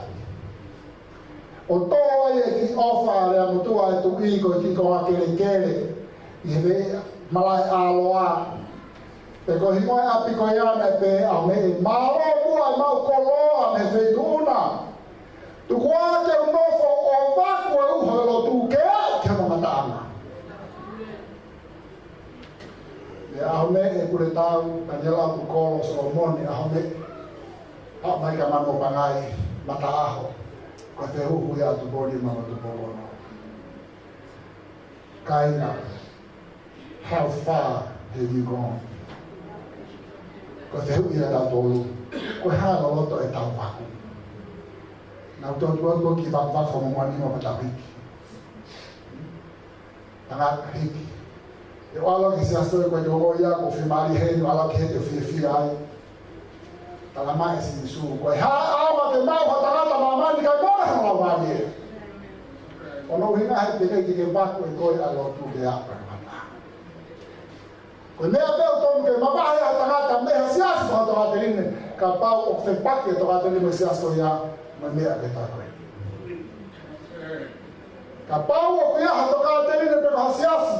ʻO tō ai e kiʻi ʻofa ʻa Aleamotuʻa ʻa e tuʻi ko e kiʻi konga kelekele ʻi he veʻe malaʻe ʻāloa. Pea ko e hingoa ʻo e ʻapi ko ia naʻe pehē, ʻAhomeʻe, mālō muʻa ʻemau koloa mei he feituʻu na. Tuku ā ke u nofo ʻo vaku e uho ʻo e lotu ke aʻu ki hono ngataʻanga. Pea ʻAhomeʻe Kuletao, Taniela Tukolo Solomone, ʻAhomeʻe, haʻu mai kia Manuʻopangai, Mataʻaho, ko e fehuhu ia ʻa Tupou Lima mo Tupou Ono. Kāinga, how far have you gone? Ko e fehuhu ia ʻatautolu, ko e hā e loloto ʻetau vaku? Naʻa tau tuʻu atu ki he vaku, vaku fakamoʻoni mo e patapiki. Tangata hiki. ʻE ʻalu ki he siasi ko e tō ia, ko e fiemālie heni, ʻalu ki he te fiefia ai. Talamai ʻe Sīsū, ko e hā e ʻaonga ke maʻu ha tangata ʻi māmani kae mole hono laumālie? Ko hono ʻuhinga he te ke ke vaku ʻe koe ʻa e lotu ke aʻu ki he mata. Ko e meʻa pē ʻoku totonu ke mavahe ai ha tangata mei ha siasi pe ha tokāteline, kapau ʻoku fepaki e tokāteline mo e siasi ko ia mo e meʻa pē ko ē. Kapau ʻoku ʻi ai ha tokāteline pe ko ha siasi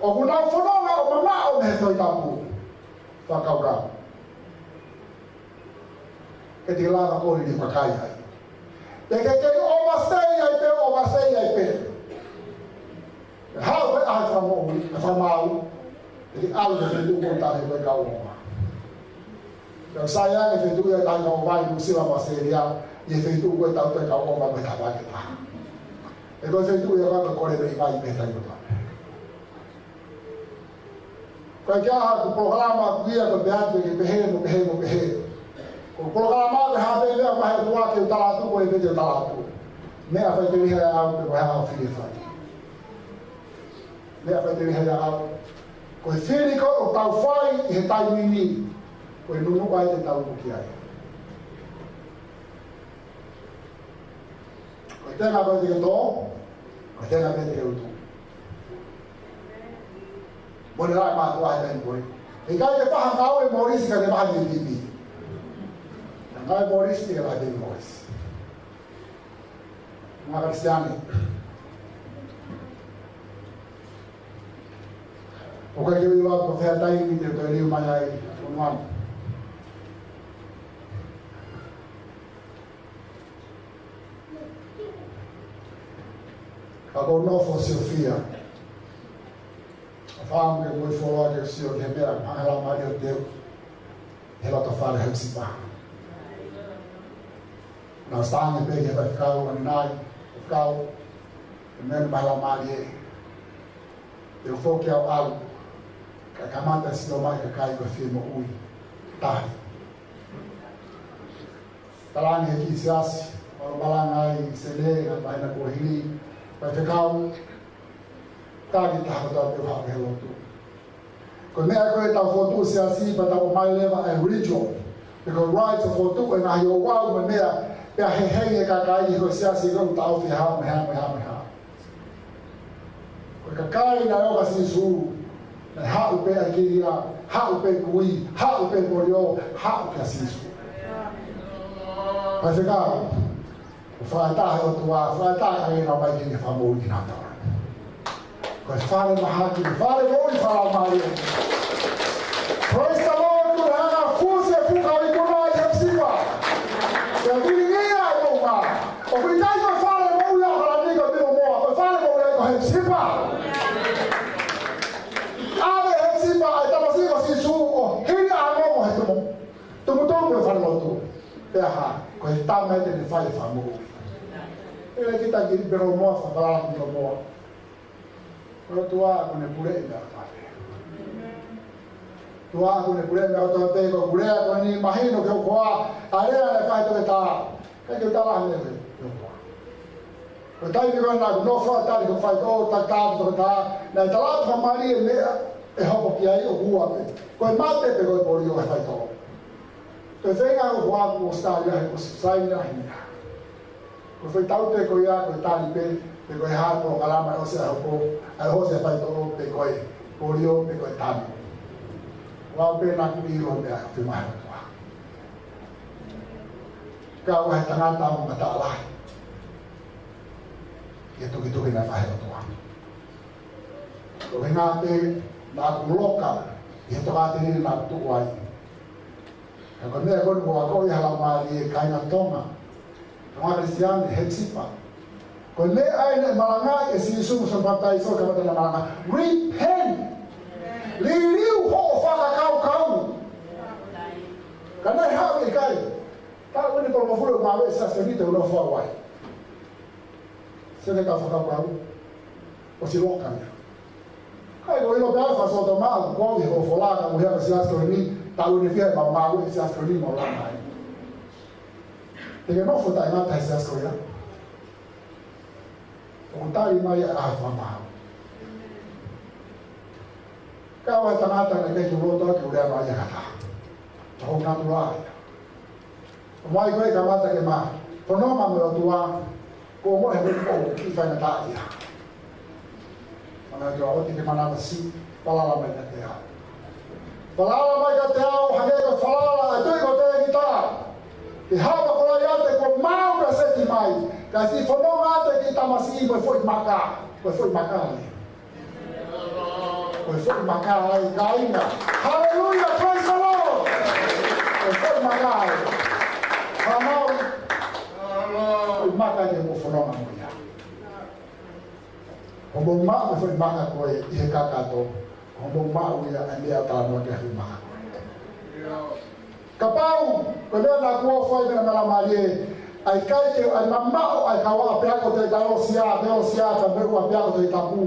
ʻoku nau fononga ʻo mamaʻo mei he Tohi Tapu, fakakaukau ke te lava ko e liliu kakai ai. Te ke kei overstay ai pē, overstay ai pē. Haʻu pē ʻa e fakamoʻui, ʻa e fakamaau. Te ke ʻalu ki he feituʻu ko e taha ko e kau ʻova. Pea sai ange feituʻu ia ʻa e kau ʻova ʻi Nuʻusila mo ʻAositelēlia, ʻi he feituʻu ko e tau ko e kau ʻova mo e taha ke taha. He ko e feituʻu ia ko e kole mei vai mei he taimi kotoa. Ko e ʻikai ke ʻi ai haku polokalama ʻoku ʻi ai ko e pehē atu ke pehē mo pehē mo pehē. Ko e polokalama ko e hā pē meʻa ʻoku ʻomai ʻe he ʻOtua ke u tala atu ko e pehē te u tala atu. Meʻa faʻiteliha ia ʻaʻaku pe ko e hā ʻoku fili fai. Meʻa faʻiteliha ia ʻaʻaku. Ko e fili ko ē ʻoku tau fai ʻi he taimi ni, ko e nunuʻa ia te tau uki ai. Ko e tenga pē te ke tō, ko e tenga pē te ke utu. Mo e lau ʻa e mātuʻa he taimi ko ē. He ʻikai ke faʻa ngāue ʻa Molisi ka te faʻa ngāue ʻa e pipi. Ngāue ʻa Molisi te ke faʻa ngāue ʻa Molisi. Ngaahi Kalisitiane. ʻOku ʻikai ke u ʻilo pe ko e hā e taimi te u toe liliu mai ai ʻa e fonua ni. Ka ʻoku ou nofo ʻo siofia. ʻOfa ange ke mou foaki ʻa e sio ki he meʻa ʻa e Laumālie ʻo Teu he loto fale Hepisipa. Naʻa ku tangi pē ki he faifekau ʻanenai, faifekau, ʻe meʻa mai ʻa e Laumālie, te u foki au ʻo ʻalu, kae kamata ʻo sio mai ki he kakai ko e fie moʻui. Tahi. Talaange ʻe he kiʻi siasi, ʻoku ou malanga ai ʻi Senē, ʻi he māhina kuo hili, faifekau, taki taha kotoa pē ʻoku haʻu ki he lotu. Ko e meʻa ko ē ʻetau fokotuʻu siasi, pea tau ʻomai leva ʻa e ritual, pe ko e rites ʻo e fokotuʻu ʻa e ngaahi ouau mo e meʻa, pea hehei e kakai he ko e siasi ko ē ʻoku taʻofi ha, mo e ha, mo e ha, mo e ha. Ko e kakai naʻe ō kia Sīsū, naʻe haʻu pē ʻa e kilia, haʻu pē kui, haʻu pē polio, haʻu kia Sīsū. Faifekau, ʻoku fakaʻatā ʻe he ʻOtua, fakaʻatā ʻe he ʻEiki ʻo ʻomai ke fakamoʻui kinautolu. Ko e fale mahaki, ko e fale moʻui fakalaumālie. Praise the Lord, ko e hanga ʻo fusi e fuka ikuna ʻi Hepisipa. Pea vilingia e moʻunga. ʻOku ʻikai ko e fale moʻui ʻa Kalani ko e Milomoa, ko e fale moʻui ko Hepisipa. ʻAve ʻe Hepisipa ʻa e tamasiʻi ko Sīsū ʻo hili ʻa e ongo mo e tumu. Tumutumu e falelotu. Pea hā, ko e tama ia te ne fai e fakamoʻui. ʻE le kita ki Milomoa, fakafalala ki Milomoa. Ko e ʻOtua ʻoku ne puleʻi meʻa kotoa pē. ʻOtua ʻoku ne puleʻi meʻa kotoa pē, ko e puleʻi ko eni mahino ki hoʻo hoa, ʻa e lea naʻe fai ʻe he toketā. ʻIkai ke u tala ʻe he toketā. Ko e taimi ko ē naʻa ku nofo ʻo tali hoku faitoʻo, tali tali toketā, naʻe tala atu ha mali e meʻa ʻe hoko ki ai ʻoku ua pē. Ko e mate pe ko e polio he faitoʻo. Ko e feinga hoku hoa ʻoku ʻosi tali ʻa e, ʻosi saini ʻa e meʻa. Ko e faitau pē ko ia, ko e tali pē, pe ko e hā e polokalama ʻe ʻosi ʻa e hoko, ʻa e ʻosi ʻa e faitoʻo, pe ko e polio, pe ko e tanu. Ua pē naʻa ku ʻilo meʻa, pe maha tua. Ka ʻoku ʻi ai e tangata ʻoku mataʻalahi. ʻI he tukituki naʻe fai ʻe he ʻOtua. Ko e ngaahi pē naʻa ku loka, ʻi he tokāteline naʻa ku tuʻu ai. Ka ko e meʻa ko eni ʻoku akoʻi ʻe he Laumālie, kāinga Tonga. Tonga Kalisitiane, Hepisipa. Ko e meʻa ia naʻe malangaʻi ʻe Sīsū mo Sione Papitaiso, kamata naʻa malanga. Repent. Liliu hoʻo fakakaukau. Ka naʻe haʻu ʻikai. Taʻu ʻe tolungofulu ʻoku ngāue e Siasi ko eni te u nofo au ai. Sio ki heʻetau fakakaukau. ʻOsi loka ia. ʻIkai ke u ʻilo pe ʻe fakasōtoma au, ko e folofola ka mo hea ko e Siasi ko eni, taʻu ʻe fiha ʻemau ngāue he Siasi ko eni mau langa ai. Te ke nofo taʻengata he Siasi ko ia. ʻOku tali mai ʻa e fakamaau. Ka ʻoku ʻi ai e tangata naʻe ʻikai ke u loto ke u lea mai ia ki ha taha. Ka ʻoku natu ai. ʻOmai ko e kamata ke ma fononga mo e ʻOtua, ko mo e hoi ko ki faingataʻaʻia. Mana ke ʻoua te ke manavasiʻi, falala mai kiate au. Falala mai kiate au, hangē ko e falala ʻa e Tuʻi ko Tēvita. Ke hapa ko Kolaiate kuo maau pea seti mai. Ka siʻi fononga atu e kiʻi tamasiʻi ko e foʻi maka. Ko e foʻi maka ē. Ko e foʻi maka ē, kāinga. Hallelujah, praise the Lord. Ko e foʻi maka ē. Fānau, foʻi maka ē ke mou fononga mo ia. Ko hoʻomou maʻu e foʻi maka ko ē ʻi he kakato, ko hoʻomou maʻu ia ʻa e meʻa ʻoku talanoa ki ai e foʻi maka ko ē. Kapau ko e meʻa naʻa ku ʻofa ai, meʻa naʻe ʻomai ʻe he ʻEiki, ʻa e mamaʻo ʻa e kau ʻapiako Tohi Tapu, ʻosi ʻa e, ʻosi ʻa e kau ʻapiako Tohi Tapu,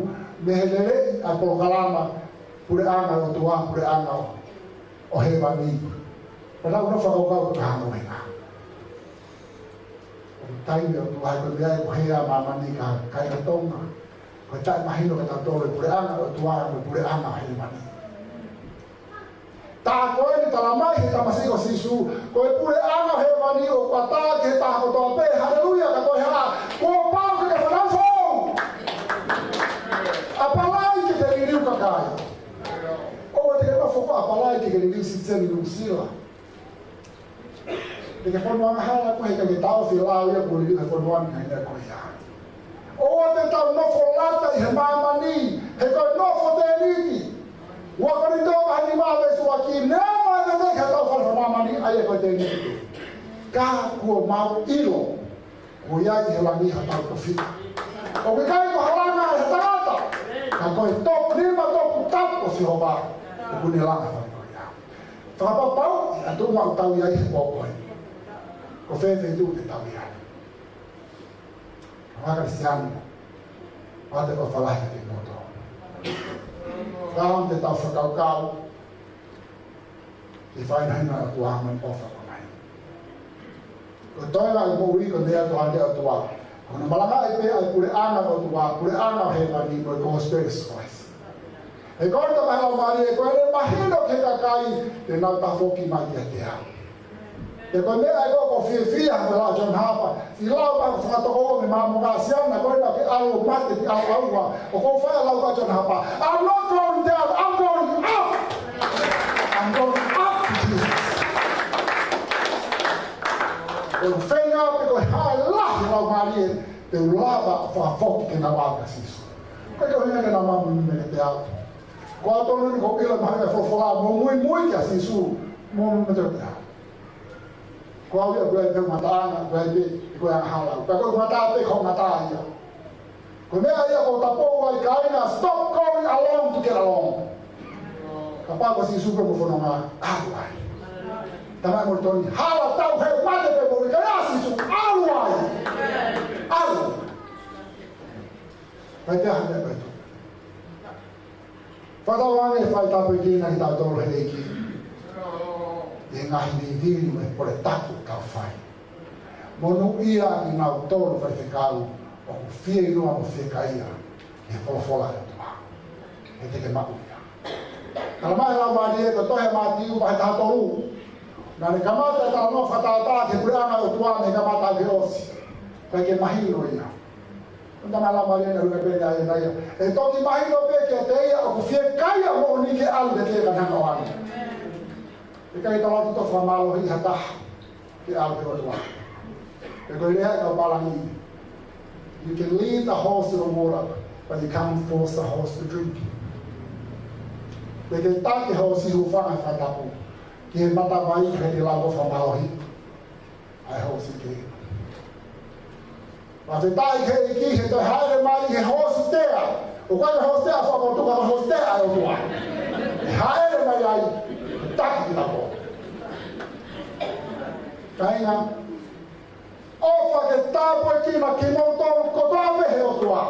mei he lelei ʻa e polokalama, Puleʻanga ʻo e ʻOtua, Puleʻanga ʻo, ʻo Hēvani. Pea naʻa ku fakakaukau ki he ngaahi ʻuhinga. Ko e taimi ʻoku tuʻu ai ko e meʻa ē ko e hē ʻa māmani, kāinga Tonga. Ko e taʻemahino kiate kitautolu e Puleʻanga ʻo e ʻOtua mo e Puleʻanga ʻo Hēvani. Tā ko eni talamai ʻe he tamasiʻi ko Sīsū, ko e Puleʻanga ʻo Hēvani ʻoku ʻatā ki he taha kotoa pē, haleluia, ka ko e hā, kuo pau ke ke fanauʻi foʻou. ʻApalai ke ke liliu kakai. ʻOua te ke nofo ʻo ʻapalai ke ke liliu sitiseni Nuʻu Sila. Te ke fononga hala koe he ʻikai ke tau fie lau ia kuo liliu he fonua ni, ʻikai ko ia. ʻOua te tau nofo lata ʻi he māmani, he ko e nofo tēniti. Ua Kolinitō vahe nima veesi ua ki, neongo e lelei ʻa hotau fale fakamāmani, ʻa ia ko e tēniti. Ka kuo mau ʻilo, kuo ʻi ai ʻi he langi hotau tofiʻa. ʻOku ʻikai ko ha langa ʻa e tangata, ka ko e topu nima, topu tapu ʻo Sihova, ʻoku ne langa fale ko ia. Fakapapauʻi ʻa e tuʻunga ʻoku tau ʻi ai he pō ko ē. Ko fē feituʻu te tau ʻi ai. Kau Kalisitiane, ʻoatu e ʻofa lahi kiate kimoutolu. Ka ʻoku te tau fakakaukau, ʻi he fakahinohino ʻa e ʻOtua mo e ʻofa ko eni. Ko e toenga ʻo e moʻui ko e meʻa ʻoku ʻoange ʻe he ʻOtua. Ko hono malangaʻi pē ʻa e Puleʻanga ʻo e ʻOtua, Puleʻanga ʻo Hēvani mo e Gospel ʻo Sīsū Kalaisi. He ko e tama lau mālie, ko ʻene mahino ki he kakai, te nau tafoki mai kiate au. He ko e meʻa ē ʻoku ou fiefia he lau ʻa John Harper. Siʻi lau pē ʻa e fakatokouʻa mei Māmonga, siana ko ē naʻa ke ʻalu ʻo mate, ke ʻalu ʻo ʻauha. ʻOku ou fai ʻa e lau ʻa John Harper. I'm not going down, I'm going up. I'm going up to Jesus. ʻOku ou feinga pē ko e hā e lahi e lau mālie, te u lava ʻo fakafoki ke nau ʻalu kia Sīsū. Ko e ʻuhinga ke nau maʻu e meʻa kiate au. Ko au tonu ni ʻoku ou ʻilo mahino e folofola, mou muimui kia Sīsū, mou muimui kiate au. Ko au ia ʻoku ʻi ai pē hoku ngataʻanga, ʻoku ʻi ai pē, ʻoku ʻi ai e angahala. Pea ko e ngata pē ko e ngata ia. Ko e meʻa ia ʻoku ou tapou ai kāinga, stop going along to get along. Kapau ko Sīsū pē hoʻomo fononga, ʻalu ai. Talamai ʻe Molitoni, hala tau he mate pē mo ʻikai ʻa Sīsū, ʻalu ai. ʻAlu. Pea te aha ne pea tu. Fakatauange ʻe fai tāpuekina kitautolu ʻe he ʻEiki ʻi he ngaahi vivili mo e pole tapu ʻoku tau fai. Monūʻia kinautolu faifekau ʻoku fieinua mo fiekaia ʻi he folofola ʻa e ʻOtua. He te ke maʻu ia. Talamai ʻe he Laumālie ko e tohi ʻa Mātiu vahe taha tolu. Naʻa ne kamata e talanoa fakatātā ki he Puleʻanga ʻo e ʻOtua, naʻe kamata ʻaki e ʻosi. ʻIkai ke mahino ia. Ko e tama lau mālie naʻe ʻuhinga pē ia ʻe ia. ʻE toki mahino pē kiate ia ʻoku fiekaia moʻoni ke ʻalu kiate ia ka ne hanga ʻo ʻalu. ʻIkai ke tau toe fakamālohiʻi ha taha ke ʻalu ki he ʻOtua. He ko e lea ʻa e kau pālangi, you can lead the horse to the water, but you can't force the horse to drink. Te ke taki e hoosi, hūfanga he fakatapu, ki he matavai, ka ʻikai te ke lava ʻo fakamālohiʻi ʻa e hoosi ke. Fakafetaʻi ki he ʻEiki he toe hāʻele mai e hoosi tea. ʻOku ʻikai ko e hoosi tea fakamotuʻa, ko e hoosi tea ʻa e ʻOtua. Hāʻele mai ai, taki ki lalo. Kāinga, ʻofa ke tāpuekina kimoutolu kotoa pē ʻe he ʻOtua.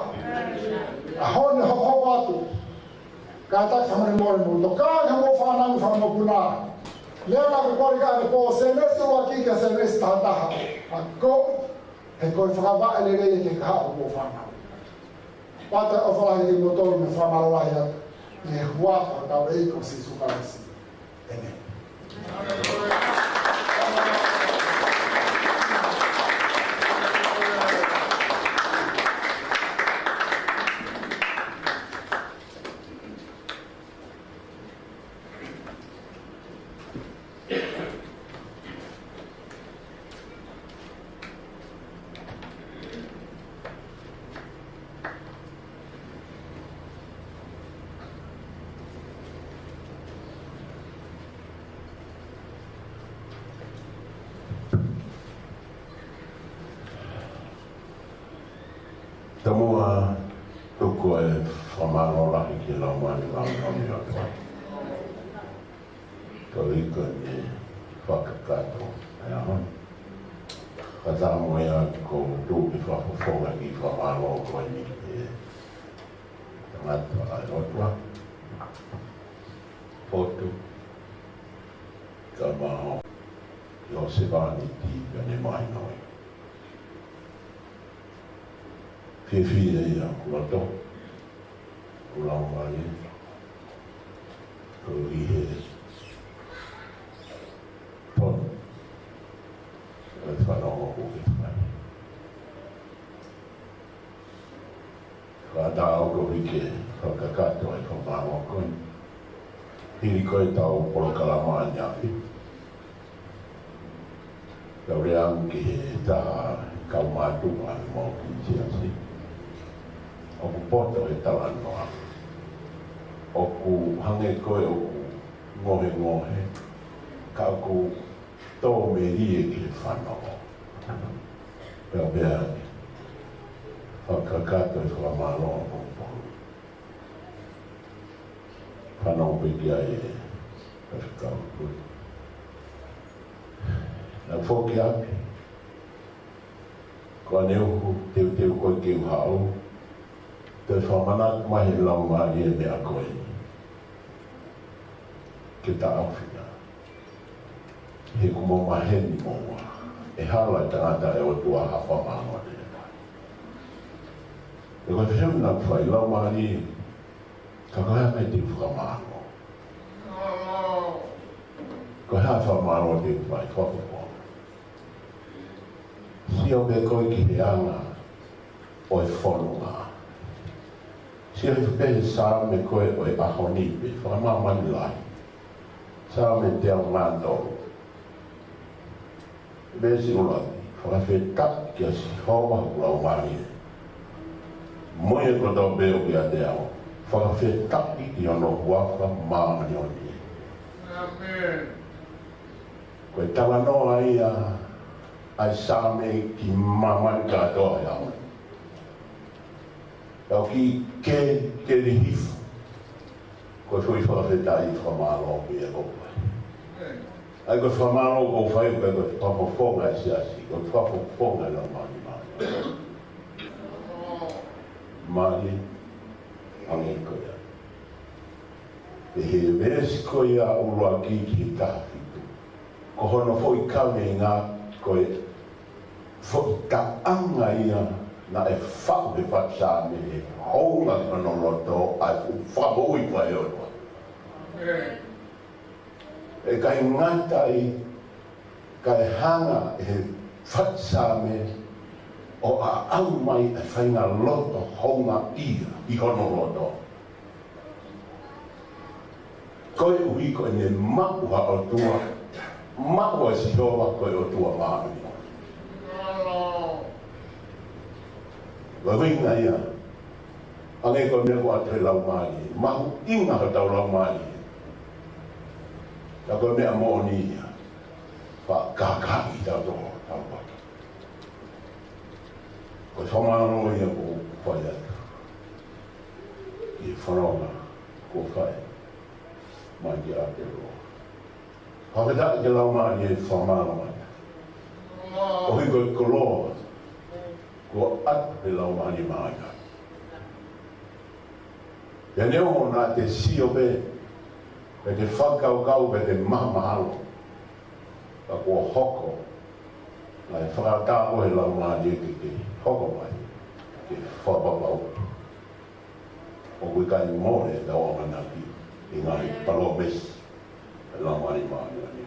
ʻAho ni hokohoko atu. Kātaki fakamolemole mo tokanga ki hoʻomou fānau mo e fanga mokopuna. Lea naʻa ku kole ki ai ʻanepō, Sēnesi ua ki he Sēnesi taha taha. ʻA ko, he ko e fakavaʻe lelei ke kahaʻu hoʻomou fānau. Pea ʻofa lahi kimoutolu mo e fakamālō lahi atu. ʻI he huafa ʻo hotau ʻEiki ko Sīsū Kalaisi. ʻĒmeni. Tomuʻa, tuku e fakamālō lahi ki he Laumālie Māʻoniʻoni ʻo e ʻOtua. Ko ia ko ʻene fakakakato ʻa e ʻaho ni. Ka tau mo ia ko e tuʻu ki he fakafofonga e kiʻi fakamālō ko eni ki he tangata ʻa e ʻOtua. Poto, ka mao, ʻi hoʻo sevāniti pea ne mahino ai. Fiefia ia ʻoku loto, ʻoku laumālie, koeʻuhi he tonu ʻo e fanongo kuo ke fai. Fakataha koeʻuhi ke fakakakato e fakamālō ko eni. Hili ko ʻetau polokalama ʻaneafi, tau lea ange ki he taha kau mātuʻa ʻi he motu siasi. ʻOku poto e talanoa. ʻOku hangē ko ē ʻoku ngohengohe, ka ʻoku tōmelie ki he fanongo. Pea pehē ange, fakakakato e fakamālō ʻapongipongi. Fanongo pē ki ai e faifekau. Naʻa ku foki ʻapi, ko ʻaneuhu teuteu ko ē ke u haʻu, toe fakamanatu mai he Laumālie e meʻa ko eni. Ke taʻofi ia. He ʻoku mou maheni moua, ʻe hala e tangata ʻa e ʻOtua ha fakamālō ʻe fai. Pea ko e fehuʻi naʻa ku fai, Laumālie, ka ko e hā e meʻa te u fakamālō? Ko e hā e fakamālō te u fai? Fakafofonga. Sio pē koe ki he anga ʻo e fononga. Sio hifo pē he Saame ko ē ʻo e ʻaho ni pē, fakamāmani lahi. Saame teau mā tolu. Veesi ʻuluaki, fakafetaʻi kia Sihova hoku laumālie, mo ia kotoa pē ʻoku ʻiate au, fakafetaʻi ki hono huafa māʻoniʻoni. ʻĒmeni. Ko e talanoa ia ʻa e Saame ki māmani kātoa he ʻaho ni. Tau kiʻi ke, ke lihifo. Ko e foʻi fakafetaʻi, fakamālō ki he ʻOtua. ʻA ia ko e fakamālō ʻoku ou fai, ʻoku ʻikai ko e fakafofonga e siasi, ko e fakafofonga e Laumālie Māʻoniʻoni. Mālie, hangē ko ia. Pea he veesi ko ia ʻuluaki ki he taha fitu, ko hono foʻi kaveinga ko e foʻi taʻanga ia naʻe faʻu he fatu Saame he hounga ki hono loto ʻa e fuʻu fakamoʻui ko ē ʻa e ʻOtua. ʻE ʻikai ngata ai, kae hanga ʻe he fatu Saame ʻo aʻau mai e faʻahinga loto houngaʻia ʻi hono loto. Koeʻuhi ko ʻene maʻu ha ʻOtua, maʻu ʻa Sihova ko e ʻOtua māʻoniʻoni. Vavinga ia, hangē ko e meʻa ʻoku ʻoatu he laumālie, mahuʻinga hotau laumālie. Ka ko e meʻa moʻoni ia, fakakakato ʻi tautolu, tau pata. Ko e fakamālō ia ʻoku ou fai atu. ʻI he fononga kuo fai mai ki Aotearoa. Fakafetaʻi ki he Laumālie Māʻoniʻoni. ʻOku ʻi ai e koloa kuo ʻoatu ʻe he Laumālie Māʻoniʻoni. Pea neongo naʻa te sio pē, pea te fakakaukau, pea te mahamahalo, ka kuo hoko, naʻe fakaʻatā koe ʻe he Laumālie ke ke hoko mai, ke fakapapauʻi ʻoku ʻikai mole ʻetau ʻamanaki ʻi he ngaahi palōmesi ʻa e Laumālie Māʻoniʻoni.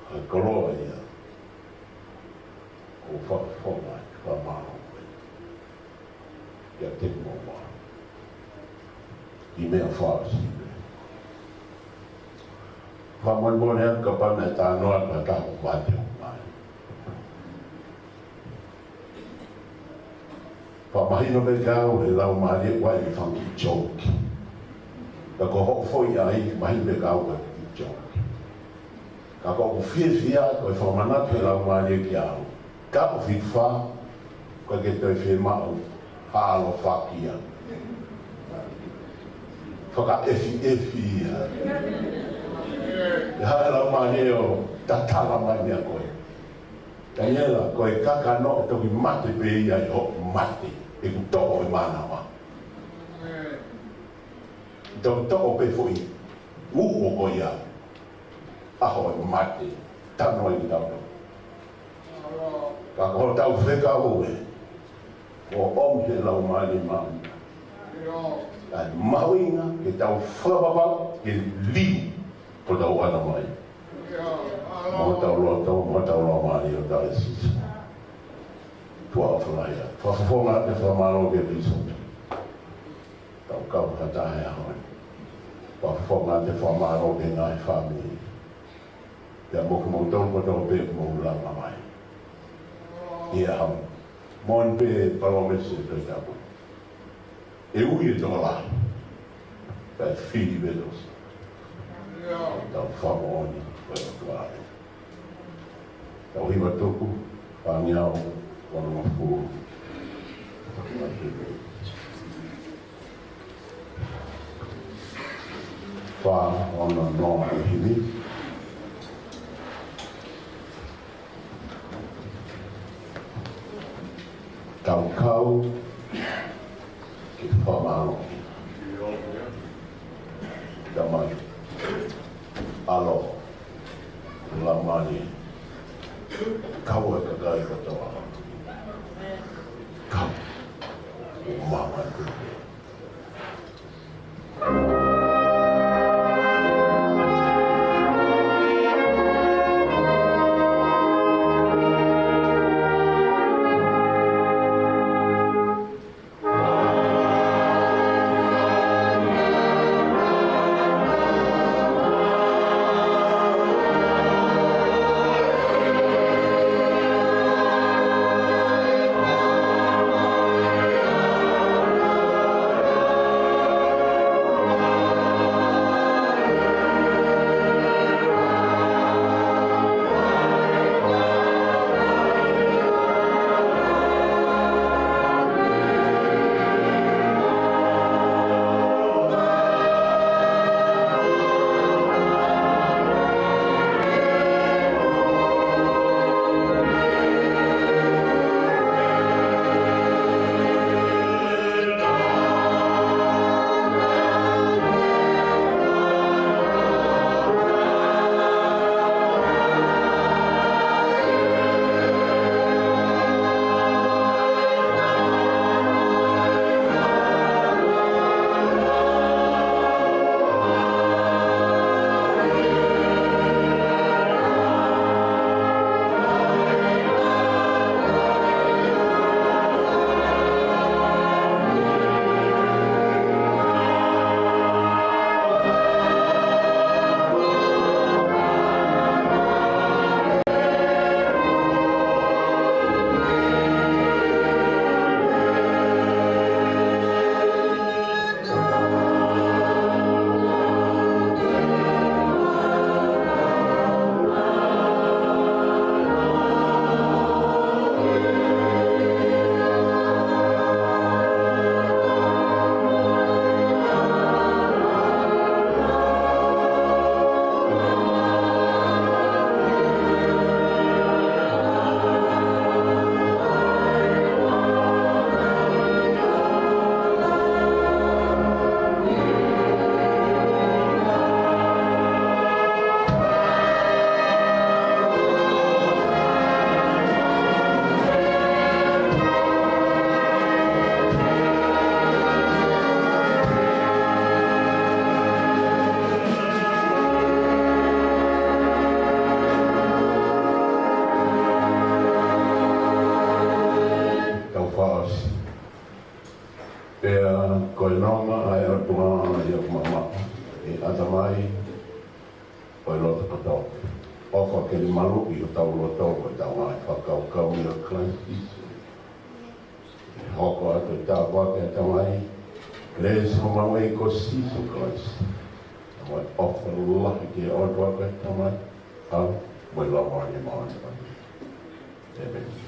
Ko e koloa ia ʻoku ou fakafofonga ai e fakamālō ko ē kiate koe mo au. ʻI he meʻa fāsipe. Fakamolemole atu kapau naʻe talanoa atu ha taha ʻoku mate ʻo mai. Fakamahino mai kiate au ʻe he Laumālie ʻoku ʻi ai e fanga kiʻi joke. Ka ko hoʻo foʻi ʻai, mahino mai kiate au ko e kiʻi joke. Ka ʻoku ou fiefia ko e fakamanatu ʻa e Laumālie kiate au. Taʻu fitu fā, Ko e ke toe fiemaʻu ha ʻaloʻofa ia. Fakaʻefiʻefi ia. ʻE haʻu e Laumālie ʻo tatala mai meia koe. Taniela, ko e kakano ʻe toki mate pē ia ʻi hoʻo mate. ʻEku toʻo e mānava. Toki toʻo pē foʻi uho ko ia. ʻAho e mate. Tano ai tau. Ka ko hotau fekau ē, ko e ʻomi he Laumālie Māʻoniʻoni. ʻA e mahuʻinga ke tau fakapapau ke liu ko tau ana mai. Mo tau loto, mo tau Laumālie ʻo tau e Sīsū. Tuʻa ʻofa lahi ā. Fakafofonga ʻa e fakamālō ki he pīsope. Tau kau fakataha he ʻaho ni. Fakafofonga ʻa e fakamālō ki he ngaahi fāmili. Pea mo kimoutolu kotoa pē ʻoku mou langa mai. ʻI he ʻaho ni. Moʻoni pē palōmesi ʻa e Tohi Tapu. ʻE ui e tokolahi. Kae fili pē tosi. Tau fakamoʻoni ko e ʻOtua ē. Tau hiva tuku, fāngeau, ono mafulu. Fā, ono, noa, ʻe himi. Tau kau ke fakamālō. Tamai, ʻAlo, Laumālie, kau e kakai kotoa. Kau, ʻo māmani. Tau fakaʻosi. Pea ko e nonga ʻa e ʻOtua ʻi hoku mamaʻo, ʻe ʻata mai ʻa e loto kotoa. ʻOfa ke ne maluʻi hotau loto, ko ʻetau ngaahi fakakaukau ʻia Kalaisi Sīsū. Hoko atu e tāpuaki ʻa e Tamai, kelesi ʻa e Tamai ko Sīsū Kalaisi, mo e ʻofa lahi ʻa e ʻOtua ko e Tamai, ʻAlo, mo e Laumālie Māʻoniʻoni. ʻĒmeni.